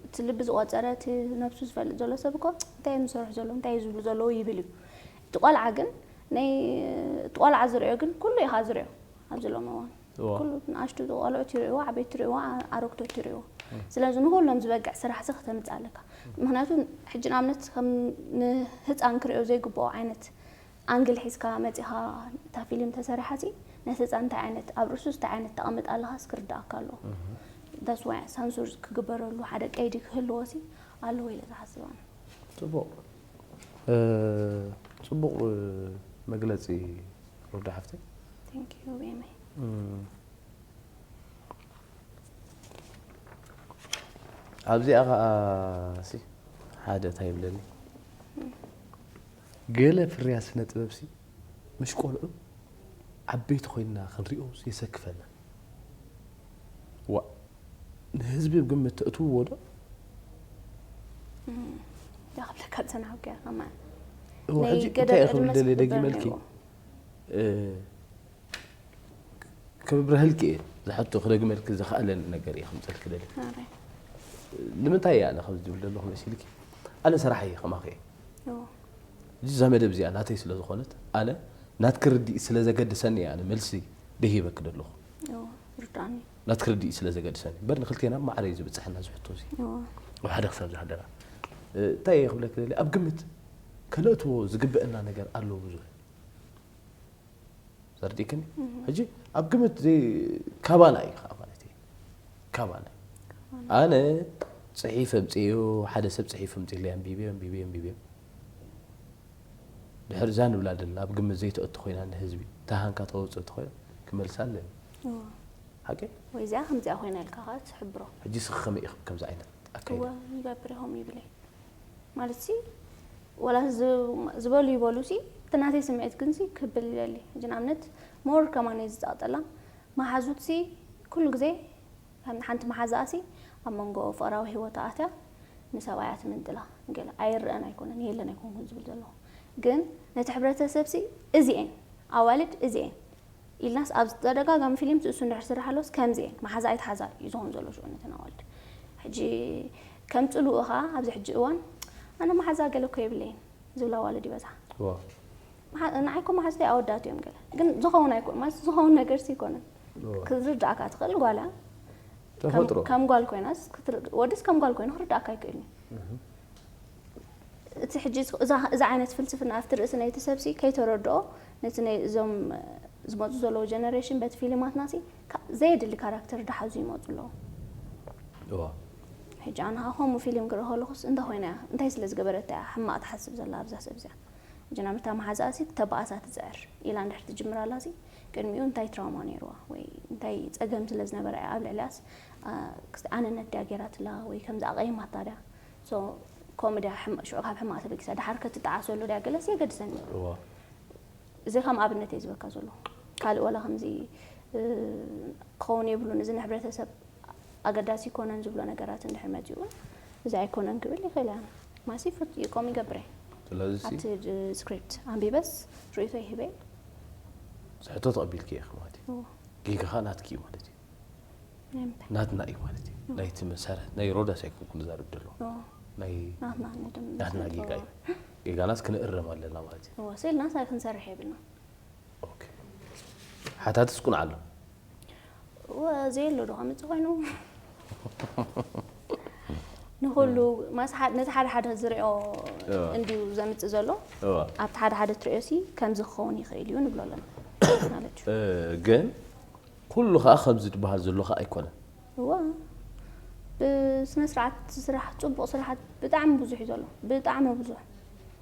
እቲ ልቢ ዝቆፀረ እቲ ነብሱ ዝፈልጥ ዘሎ ሰብ እኮ እንታይ እዮም ዝሰርሑ ዘለዉ እንታይ እዩ ዝብሉ ዘለዉ ይብል እዩ። እቲ ቆልዓ ግን ናይ እቲ ቆልዓ ዝርዮ ግን ኩሉ ኢኻ ዝርዮ ኣብዚ ሎሚ እዋን። እዋ። ኩሉ ንኣሽቱ ቆልዑት ይርእይዎ፣ ዓበይቲ ይርእይዎ፣ ኣሮግቶት ይርእይዎ። ስለዚ ንኹሎም ዝበቅዕ ስራሕ ሲ ከተምፅእ ኣለካ። ምክንያቱ ሕጂ ንኣብነት ከም ንህፃን ክርእዮ ዘይግብኦ ዓይነት ኣንግል ሒዝካ መፂኻ እታ ፊልም ተሰሪሓ ሲ ነቲ ህፃን እንታይ ዓይነት ኣብ ርእሱስ እንታይ ዓይነት ተቐምጥ ኣለኻስ ክርዳእካ ኣለዎ። ዳስ ዋይ ሳንሱር ክግበረሉ ሓደ ቀይዲ ክህልዎ ሲ ኣለዎ ኢለ ዝሓስብ ኣነ። ፅቡቕ ፅቡቕ መግለፂ ሮዳ ሓፍተይ። Thank you ቤመይ። ኣብዚኣ ከዓ ሲ ሓደ እንታይ ይብለኒ ገለ ፍርያት ስነ ጥበብ ሲ ምሽ ቆልዑ ዓበይቲ ኮይንና ክንሪኦ የሰክፈና። ዋ ንህዝቢ ግምት ተእትውዎ ዶ? ዳክብለካ ዝሰናሕኩ እያ ከማ እዋ ሕጂ እንታይ እየ ክብል ደልየ ደጊመልኪ ክብብረህልኪ እየ ዝሓቶ ክደግመልኪ ዝኽኣለኒ ነገር እየ ከምፀልኪ ደልየ ንምንታይ እየ ኣነ ከምዚ ዝብል ዘለኹ መሲልኪ ኣነ ሰራሕ እየ ከማኺ እየ እዚ እዛ መደብ እዚኣ ናተይ ስለ ዝኾነት ኣነ ናትኪ ርድኢት ስለ ዘገድሰኒ እየ ኣነ መልሲ ደሂበኪ ዘለኹ ርዳኒ ናትክርዲ ስለ ዘገድሰኒ እምበር ንክልቴና ማዕረ እዩ ዝብፅሐና ዝሕቶ እዚ እዎ ኣብ ሓደ ክሳብ ዝሃደራ እንታይ እየ ክብለክ ደሊ ኣብ ግምት ከነእትዎ ዝግበአና ነገር ኣሎ ብዙሕ ዘርዲክኒ ሕጂ ኣብ ግምት ዘይ ካባና እዩ ከዓ ማለት እዩ ካባና እዩ ኣነ ፅሒፍ ኣምፅዮ ሓደ ሰብ ፅሒፍ ኣምፅለይ ኣንቢብዮ ኣንቢብዮ ኣንቢብዮ ድሕር እዛ ንብላ ዘለና ኣብ ግምት ዘይተእቱ ኮይና ንህዝቢ ተሃንካ ተወፅእ ተኮይና ክመልሳ ኣለኒ እዎ ሓቂ ወይ እዚኣ ከምዚኣ ኮይና ኢልካ ከዓ ትሕብሮ ሕጂ ስኺ ከመይ ኢኹም ከምዚ ዓይነት ኣካይዳ እወ ይገብር ኢኹም ይብለይ ማለት ሲ ወላ ዝ- ዝበሉ ይበሉ ሲ እቲ ናተይ ስምዒት ግን ሲ ክብል ይደሊ ሕጂ ንኣብነት ሞር ከማን እየ ዝፀቕጠላ መሓዙት ሲ ኩሉ ግዜ ከም ሓንቲ መሓዛኣ ሲ ኣብ መንጎ ፍቕራዊ ህይወት ኣትያ ንሰብኣያ ትምንጥላ ገለ ኣይረአን ኣይኮነን የለን ኣይኮንኩን ዝብል ዘለኹ ግን ነቲ ሕብረተሰብ ሲ እዚኤን ኣዋልድ እዚኤን ኢልናስ ኣብ ተደጋጋሚ ፊልም እሱ እንድሕር ስራሕ ኣሎስ ከምዚ እየን መሓዛ ኣይትሓዛ እዩ ዝኾን ዘሎ ሽኡ ነተን ኣዋልድ ሕጂ ከም ፅልኡ ኸዓ ኣብዚ ሕጂ እዋን ኣነ መሓዛ ገለ እኮ የብለይን ዝብላ ኣዋልድ ይበዝሓ ዋ መሓ- ንዓይ እኮ መሓዝተይ ኣወዳት እዮም ገለ ግን ዝኸውን ኣይኮን ማለት ዝኸውን ነገር ሲ ይኮነን ዋ ክዝርዳእካ ትኽእል ጓላ ተፈጥሮ ከም ጓል ኮይናስ ክትር- ወድስ ከም ጓል ኮይኑ ክርዳእካ ኣይክእልን እዩ እቲ ሕጂ እዛ እዛ ዓይነት ፍልስፍና ኣብቲ ርእሲ ናይቲ ሰብሲ ከይተረድኦ ነቲ ናይ እዞም ዝመፁ ዘለዉ ጀነሬሽን በቲ ፊልማትና ሲ ካ- ዘየድሊ ካራክተር ዳሓዙ ይመፁ ኣለዉ እዋ ሕጂ ኣነ ከዓ ከምኡ ፊልም ክርኢ ከለኹስ እንታይ ኮይና እያ እንታይ ስለ ዝገበረት እያ ሕማቕ ትሓስብ ዘላ ኣብዛ ሰብ እዚኣ ሕጂ ናምርታ መሓዛኣ ሲ ክተባኣሳ ትፅዕር ኢላ እንድሕር ትጅምር ኣላ ሲ ቅድሚኡ እንታይ ትራውማ ነይርዋ ወይ እንታይ ፀገም ስለ ዝነበረ እያ ኣብ ልዕሊያስ ክስቲ ኣነነት ድያ ገይራትላ ወይ ከምዚ ኣቐይማታ ድያ ሶ ኮመድያ ሽዑ ካብ ሕማቕ ተበጊሳ ድሓር ከትጠዓሰሉ ድያ ገለስ የገድሰኒ እዋ እዚ ከም ኣብነት እየ ዝበካ ዘሎ ካልእ ወላ ከምዚ ክኸውን የብሉን እዚ ንሕብረተሰብ ኣገዳሲ ይኮነን ዝብሎ ነገራት እንድሕር መፂኡ እዚ ኣይኮነን ክብል ይኽእል እያ ማሲ ፍት ይቆም ይገብረ ስለዚ ኣብቲ ስክሪፕት ኣንቢበስ ርእቶ ይህበ ዝሕቶ ተቐቢልኪ ኢኺ ማለት እዩ ጌጋኻ ናትኪ እዩ ማለት እዩ ናይ ምንታይ ናትና እዩ ማለት እዩ ናይቲ መሳርሒ ናይ ሮዳስ ኣይኮንኩም ዝዛረብ ዘለኹ ናይ ናትና ንድም ናትና ጌጋ እዩ ጌጋናስ ክንእረም ኣለና ማለት እዩ ወሲልና ሳይ ክንሰርሕ የብልና ኦኬ ሓታትስ ቁን ኣሎ ወ ዘየሎ ዶ ከምፅእ ኮይኑ ንኩሉ ማስ ሓደ- ነቲ ሓደ ሓደ ዝሪኦ እዋ። እንድዩ ዘምፅእ ዘሎ እዋ ኣብቲ ሓደ ሓደ ትሪኦ ሲ ከምዚ ክኸውን ይኽእል እዩ ንብሎ ኣለና ማለት እዩ እ፣ ግን ኩሉ ከዓ ከምዚ ዝበሃል ዘሎ ከዓ ኣይኮነን እዋ ብስነ ስርዓት ስራሕ ፅቡቅ ስራሓት ብጣዕሚ ብዙሕ እዩ ዘሎ ብጣዕሚ ብዙሕ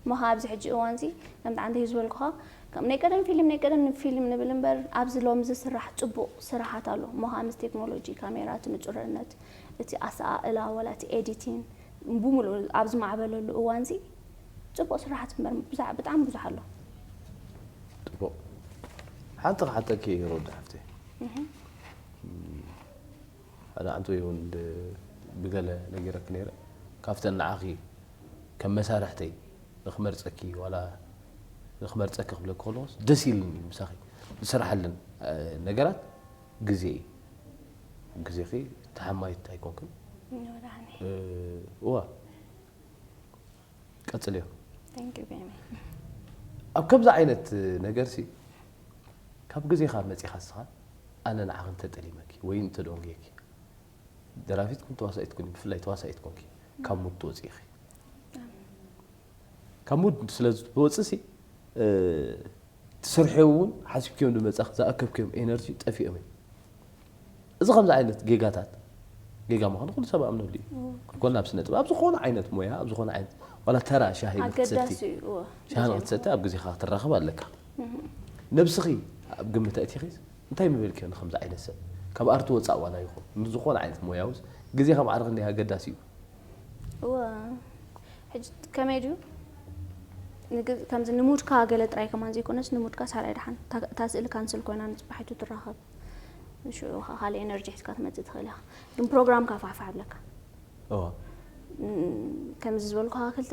እሞ ከዓ ኣብዚ ሕጂ እዋን ሲ ከምቲ ዓንተ እዩ ዝበልኩኻ ከም ናይ ቀደም ፊልም ናይ ቀደም ፊልም ንብል እምበር ኣብዚ ሎም ዝስራሕ ፅቡቅ ስራሓት ኣሎ እሞ ከዓ ምስ ቴክኖሎጂ ካሜራ እቲ ንፁርነት እቲ ኣሰኣእላ ወላ እቲ ኤዲቲን ብሙሉእ ኣብ ዝማዕበለሉ እዋን ሲ ፅቡቅ ስራሓት እምበር ብዙሕ- ብጣዕሚ ብዙሕ ኣሎ ፅቡቅ ሓንቲ ክሓተኪ ሮዳ ሓፍቲ ሓደ ዓንቶ እውን ብገለ ነጊረክ ነይረ ካብተን ንዓኺ ከም መሳርሕተይ ንክመርፀኪ ዋላ ንክመርፀኪ ክብለኪ ከለኩስ ደስ ኢልኒ ምሳኺ ዝስራሓለን ነገራት ግዜ እዩ ግዜኺ ተሓማይት ኣይኮንክን ወዳኒ እዋ ቀፅልዮ Thank you very much. ኣብ ከምዚ ዓይነት ነገር ሲ ካብ ግዜኻ መፂኻ ስኻ ኣነ ንዓኺ እንተጠሊመኪ ወይ እንተደንጉየኪ ደራፊት ኩን ተዋሳኢት ኩን ብፍላይ ተዋሳኢት ኮንኪ ካብ ሙድ ትወፂ ኢኺ ካብ ሙድ ስለ ዝወፅእ ሲ ትሰርሕዮ እውን ሓሲብክዮም ዝመፃ ዝኣከብክዮም ኤነርጂ ጠፊኦም እዮም እዚ ከምዚ ዓይነት ጌጋታት ጌጋ ምዃኑ ኩሉ ሰብ ኣምነሉ እዩ ኣይኮን ኣብ ስነ ጥበብ ኣብ ዝኾነ ዓይነት ሞያ ኣብ ዝኾነ ዓይነት ዋላ ተራ ሻሂ ንክትሰቲ ኣገዳሲ እዩ እወ። ሻሂ ንክትሰቲ ኣብ ግዜኻ ክትራኸብ ኣለካ ነብስኺ ኣብ ግምት ኣእቲኺ እንታይ ምበልክዮ ንከምዚ ዓይነት ሰብ ካብ ኣርቲ ወፃእ ዋላ ይኹን ንዝኾነ ዓይነት ሞያ ውስ ግዜኻ ማዕረ ክንደይ ኣገዳሲ እዩ እወ ሕጂ ከመይ ድዩ ንግ- ከምዚ ንሙድካ ገለ ጥራይ ከማን ዘይኮነስ ንሙድካ ሳላይ ድሓን እታ- እታ ስእሊ ካንስል ኮይና ንፅባሒቱ ትራኸብ ሽዑ ከዓ ካልእ ኤነርጂ ሒዝካ ትመፅእ ትኽእል ኢኻ ግን ፕሮግራምካ ፋሕፋሕ ኣለካ እዋ ከምዚ ዝበልኩኻ ክልተ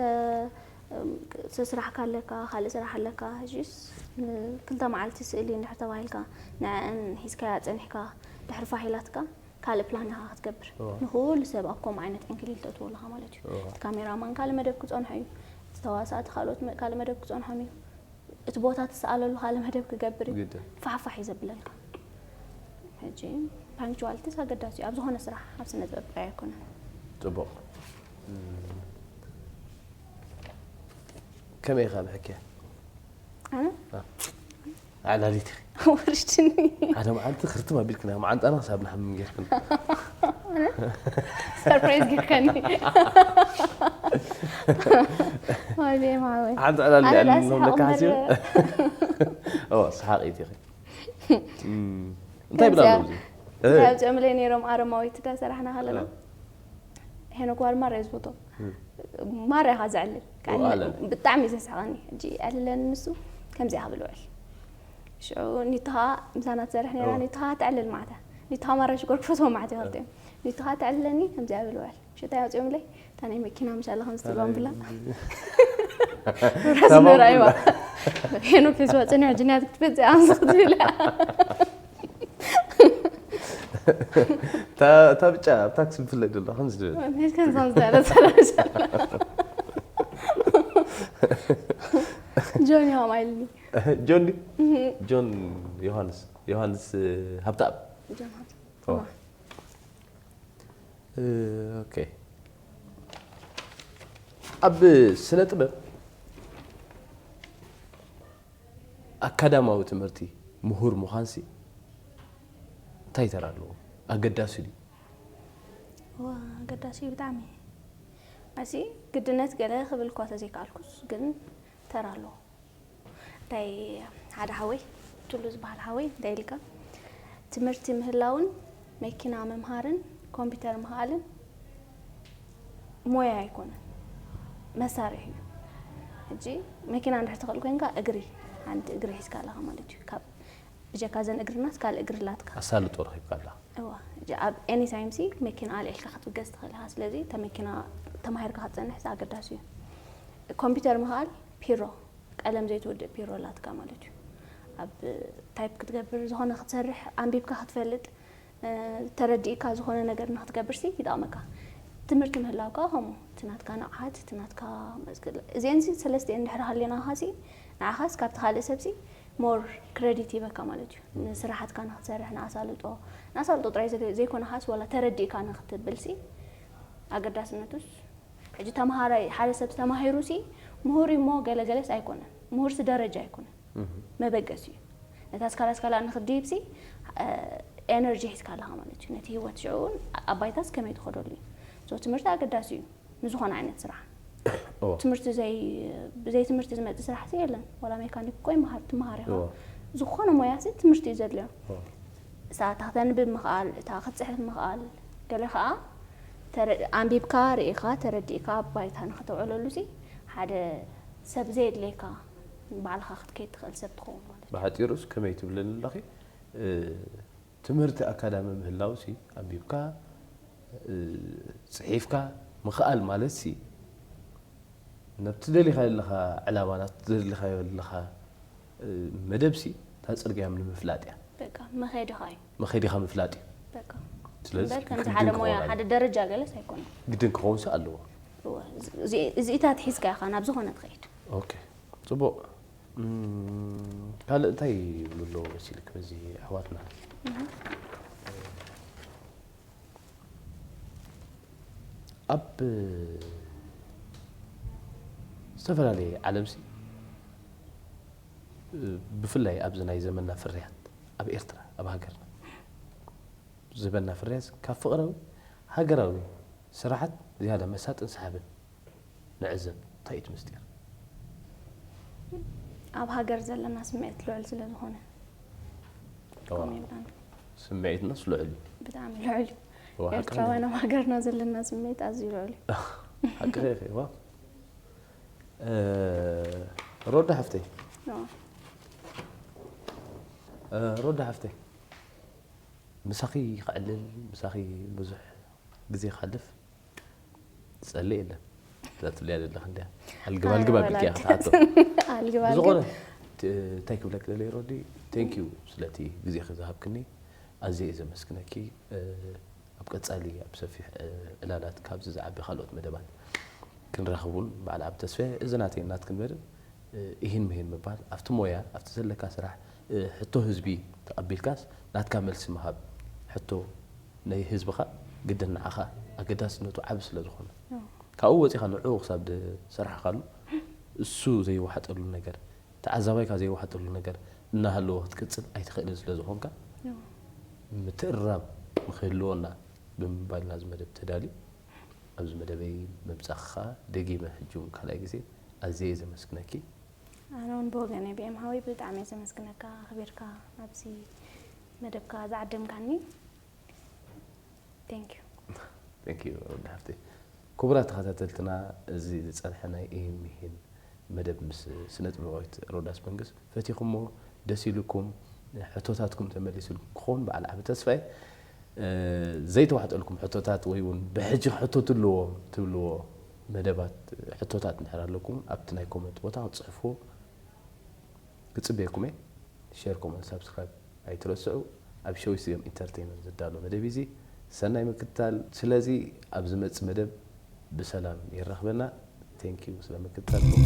ስራሕካ ኣለካ ካልእ ስራሕ ኣለካ ሕጂስ ክልተ መዓልቲ ስእሊ እንድሕር ተባሂልካ ንዕአን ሒዝካያ ፀኒሕካ ድሕሪ ፋሕ ኢላትካ ካልእ ፕላን ኢኻ ክትገብር እዋ። ንኩሉ ሰብ ኣብ ከምኡ ዓይነት ዕንክሊል ተእትዎ ኣለኻ ማለት እዩ እዋ። እቲ ካሜራማን ካልእ መደብ ክፀንሖ እዩ እቲ ተዋሳእቲ ካልኦት መ- ካልእ መደብ ክፀንሖም እዩ እቲ ቦታ ትሰኣለሉ ካልእ መደብ ክገብር እዩ ግድን ፋሕፋሕ እዩ ዘብለልካ ሕጂ ፓንክቹዋሊቲ ኣገዳሲ እዩ ኣብ ዝኾነ ስራሕ፣ ኣብ ስነ ጥበብ ጥራይ ኣይኮነን። ጽቡቕ። ከመይ ኢኻ ብሕክያ? ኣነ ዓላሊት ወርሽትኒ ሓደ መዓልቲ ክርትም ኣቢልክና መዓንጣና ክሳብ ንሓምም ጌርክን። ሰርፕራይዝ ጌርካኒ። ወይኔ ማወይ። ሓንቲ ዕላል ኣነ ያለን ዳስ ነው ሓቕ ለካ ሓሲብ እምበር- ኦ ሰሓቂት ኢኺ። እም፣ እንታይ ብላ ከምዚኣ- ነው እዚ? እንታይ ኣውፅኦም ለይ ነይሮም ኣረማዊት ዳ ሰራሕና ከለና ሄኖክ ዋር ማር እየ ዝፈቶ። ማር ኢኻ ዘዕልል። ኦ፣ ኣለ። ብጣዕሚ እዩ ዘስሕቐኒ። ሕጂ ኣልለኒ ንሱ ከምዚኣ ክብል ውዕል። ሽዑ ኒቶ ኸዓ ምሳና ትሰርሕ ነይራ። ኦ። ኒቶ ኸዓ ተዕልል ማዕታ። ኒቶ ኸዓ ማራ ሽኮር ክፈትዎ ማዕት ይኸብጥ እዮም። ኒቶ ኸዓ ተዕልለኒ ከምዚኣ ክብል ውዕል። ሽታይ ኣውፅኦም ለይ እታ ናይ መኪና ምሻ ኣለኸም ዝትልዋም ብላ ራስ ተማም ምራይዋ ሄኖክ ሒዝዋ ፅንሕ ጅንያት ክትፈፅእ ኣንስኽ ትብል። እታ እታ ብጫ ኣብ ታክሲ ብፍላይ ዘሎ ከምዚ ትብል። ሄድከን ሳም ዝዳለ ሰላም ሰላም። ጆን ይሃም ኣይልኒ። ጆን ድዩ? ጆን ዮሃንስ ዮሃንስ ሃብተኣብ። ጆን ሃብተ ኦ። እ፣ ኦኬ። ኣብ ስነ ጥበብ ኣካዳማዊ ትምህርቲ ምሁር ምዃንሲ እንታይ ተራ ኣለዎ? ኣገዳሲ ድዩ? ዋ ኣገዳሲ እዩ ብጣዕሚ። ኣሲ ግድነት ገለ ክብል እኳ ተዘይከኣልኩስ ግን ተራ ኣለዎ። እንታይ ሓደ ሓወይ ቱሉ ዝበሃል ሓወይ እንታይ ኢልካ ትምህርቲ ምህላውን መኪና ምምሃርን ኮምፒውተር ምኽኣልን ሞያ ኣይኮነን መሳርሒ እዩ። ሕጂ መኪና እንድሕር ትኽእል ኮይንካ እግሪ ሓንቲ እግሪ ሒዝካ ኣለኻ ማለት እዩ። ካብ ብጀካ ዘን እግርናስ ካልእ እግሪ ላትካ ኣሳልጦ ረኺብካ ኣለኻ። እዋ ሕጂ ኣብ ኤኒ ታይም ሲ መኪና ኣልዒልካ ክትብገስ ትኽእል ኢኻ። ስለዚ እታ መኪና ተማሂርካ ክትፀንሕ ሲ ኣገዳሲ እዩ። ኮምፒውተር ምኽኣል ፒሮ ቀለም ዘይትወድእ ፒሮ ላትካ ማለት እዩ። ኣብ ታይፕ ክትገብር ዝኾነ ክትሰርሕ ኣንቢብካ ክትፈልጥ እ፣ ተረዲእካ ዝኾነ ነገር ንክትገብር ሲ ይጠቕመካ። ትምህርቲ ምህላውካ ከምኡ እቲ ናትካ ንቕሓት እቲ ናትካ እዚአን ሲ ሰለስቲአን እንድሕር ሃሊናኻ ሲ ንዓኻስ ካብቲ ካልእ ሰብ ሲ ሞር ክረዲት ይበካ ማለት እዩ። ንስራሓትካ ንክትሰርሕ ንኣሳልጦ ንኣሳልጦ ጥራይ ዘለ- ዘይኮነ ኻስ ዋላ ተረዲእካ ንክትብል ሲ ኣገዳስነቱስ ሕጂ ተምሃራይ ሓደ ሰብ ተማሂሩ ሲ ምሁር እሞ ገለገለስ ኣይኮነን። ምሁርሲ ደረጃ ኣይኮነን መበገሲ እዩ። ነታ ስካላ ስካላ ንክድይብ ሲ ኤነርጂ ሒዝካ ኣለኻ ማለት እዩ። ነቲ ህይወት ሽዑ ኣባይታስ ከመይ ትኸደሉ እዩ። ሶ ትምህርቲ ኣገዳሲ እዩ ንዝኾነ ዓይነት ስራሕ። እዎ። ትምህርቲ ዘይ ብዘይ ትምህርቲ ዝመፅእ ስራሕ ሲ የለን። ዋላ ሜካኒክ እኮ ይመሃር ትመሃር ኢኻ። እዎ። ዝኾነ ሞያ ሲ ትምህርቲ እዩ ዘድልዮ። እዎ። ሰዓት ከተንብብ ምኽኣል፣ እታ ክትፅሕፍ ምኽኣል፣ ገለ ከዓ ተረ- ኣንቢብካ ርኢኻ ተረዲእካ ኣብ ባይታ ንክተውዕለሉ ሲ ሓደ ሰብ ዘየድልየካ ባዕልኻ ክትከይድ ትኽእል ሰብ ትኸውን ማለት እዩ። ብሓፂሩስ ከመይ ትብለኒ ኣለኺ? እ፣ ትምህርቲ ኣካዳሚ ምህላው ሲ ኣንቢብካ እ፣ ፅሒፍካ ምኽኣል ማለት ሲ ነብቲ ደሊኻ ዘለኻ ዕላማ ናብቲ ደሊኻ ዘለኻ እ፣ መደብ ሲ እታ ፅርግያ ንምፍላጥ እያ። በቃ መኸድኻ እዩ። መኸዲኻ ምፍላጥ እዩ። በቃ ስለዚ እምበር ከምዚ ግድን ሓደ ክኸውን ሞያ ኣለዎ። ሓደ ደረጃ ገለስ ኣይኮነን። ግድን ክኸውን ሲ ኣለዎ። እወ፣ እዚ- እዚ- እዚኢታት ሒዝካ ኢኻ ናብ ዝኾነ ትኸይድ። ኦኬ፣ ፅቡቕ። እም፣ ካልእ እንታይ ይብሉ ኣለዎ መሲልክ በዚ ኣሕዋትና? ኣብ ዝተፈላለየ ዓለምሲ ብፍላይ ኣብዚ ናይ ዘመንና ፍርያት ኣብ ኤርትራ ኣብ ሃገርና ዘበንና ፍርያት ካብ ፍቕራዊ ሃገራዊ ስራሓት ዝያዳ መሳጥን ሰሓብን ንዕዘብ። እንታይ እዩ እቲ ምስጢር? ኣብ ሃገር ዘለና ስምዒት ልዑል ስለ ዝኾነ እዋ፣ ከምኡ ይብላና። ስምዒትናስ ልዑል እዩ። ብጣዕሚ ልዑል እዩ። እዋ፣ ሓቂ ኤርትራውያን ኣብ ሃገርና ዘለና ስምዒት ኣዝዩ ልዑል እዩ። ሓቂ ኢኺ፣ እዋ። እ፣ ሮዳ ሓፍተይ፣ እዋ። እ፣ ሮዳ ሓፍተይ፣ ምሳኺ ክዕልል፣ ምሳኺ ብዙሕ ግዜ ክሓልፍ ዝጸልእ የለን። እዛ ትብልያ ዘለኺ እንድያ። ኣልግብ ኣልግብ ኣቢልኪ እያ ክትሓቶ። ኣልግብ ብዝኾነ ኣልግብ። ት- እንታይ ክብለክ ደለየ ሮዲ፣ ቴንክ ዩ ስለቲ ግዜኺ ዝሃብክኒ ኣዝየ እየ ዘመስግነኪ። እ፣ ኣብ ቀጻሊ ኣብ ሰፊሕ እ፣ ዕላላት ካብዚ ዝዓቢ ካልኦት መደባት ክንራኸብ እውን በዓል ኣብ ተስፈ እዚ ናተይ ናትክን መደብ እ፣ ኢሂን ምሂን ምባል ኣብቲ ሞያ ኣብቲ ዘለካ ስራሕ እ፣ ሕቶ ህዝቢ ተቐቢልካስ ናትካ መልሲ ምሃብ ሕቶ ናይ ህዝብኻ ግድን ንዓኻ ኣገዳስነቱ ዓቢ ስለ ዝኾነ፣ ካብኡ ወጺኻ ንዕኡ ክሳብ ዝሰራሕካሉ፣ እሱ ዘይወሓጠሉ ነገር፣ ተዓዛባይካ ዘይወሓጠሉ ነገር እናሃለወ ክትቅጽል ኣይትኽእልን ስለ ዝኾንካ፣ ምትእርራም ንክህልወና ብምባልና እዚ መደብ ተዳልዩ፣ ኣብዚ መደበይ ምምጻእካ ደጊመ ሕጂ እውን ካልኣይ ግዜ ኣዝየ እየ ዘመስግነኪ። ኣነ እውን ብወገነይ ብኤም ሃወይ ብጣዕሚ እየ ዘመስግነካ፣ ኣኽቢርካ ኣብዚ መደብካ ዝዓደምካኒ። Thank you። Thank you ወዲ ሓፍተይ። ክቡራት ተኸታተልትና፣ እዚ ዝጸንሐ ናይ ኢሂን ሚሂን መደብ ምስ ስነ ጥበባዊት ሮዳስ መንግስ ፈቲኹሞ፣ ደስ ኢሉኩም፣ ሕቶታትኩም ተመሊሱልኩም ክኸውን በዓል ዓቢ ተስፋ እየ። እ፣ ዘይተዋሕጠልኩም ሕቶታት ወይ እውን ብሕጂ ክሕተቱ ኣለዎም ትብልዎ መደባት፣ ሕቶታት እንድሕር ኣለኩም ኣብቲ ናይ ኮመንት ቦታ ክትጽሕፍዎ ክጽበየኩም እየ። ሼር፣ ኮመንት፣ ሳብስክራይብ ኣይትረስዑ። ኣብ ሸዊት ስዮም ኢንተርቴይንመንት ዝዳሎ መደብ እዩ እዚ። ሰናይ ምክትታል። ስለዚ ኣብ ዝመጽእ መደብ ብሰላም የራኽበና። Thank you ስለ ምክትታልኩም።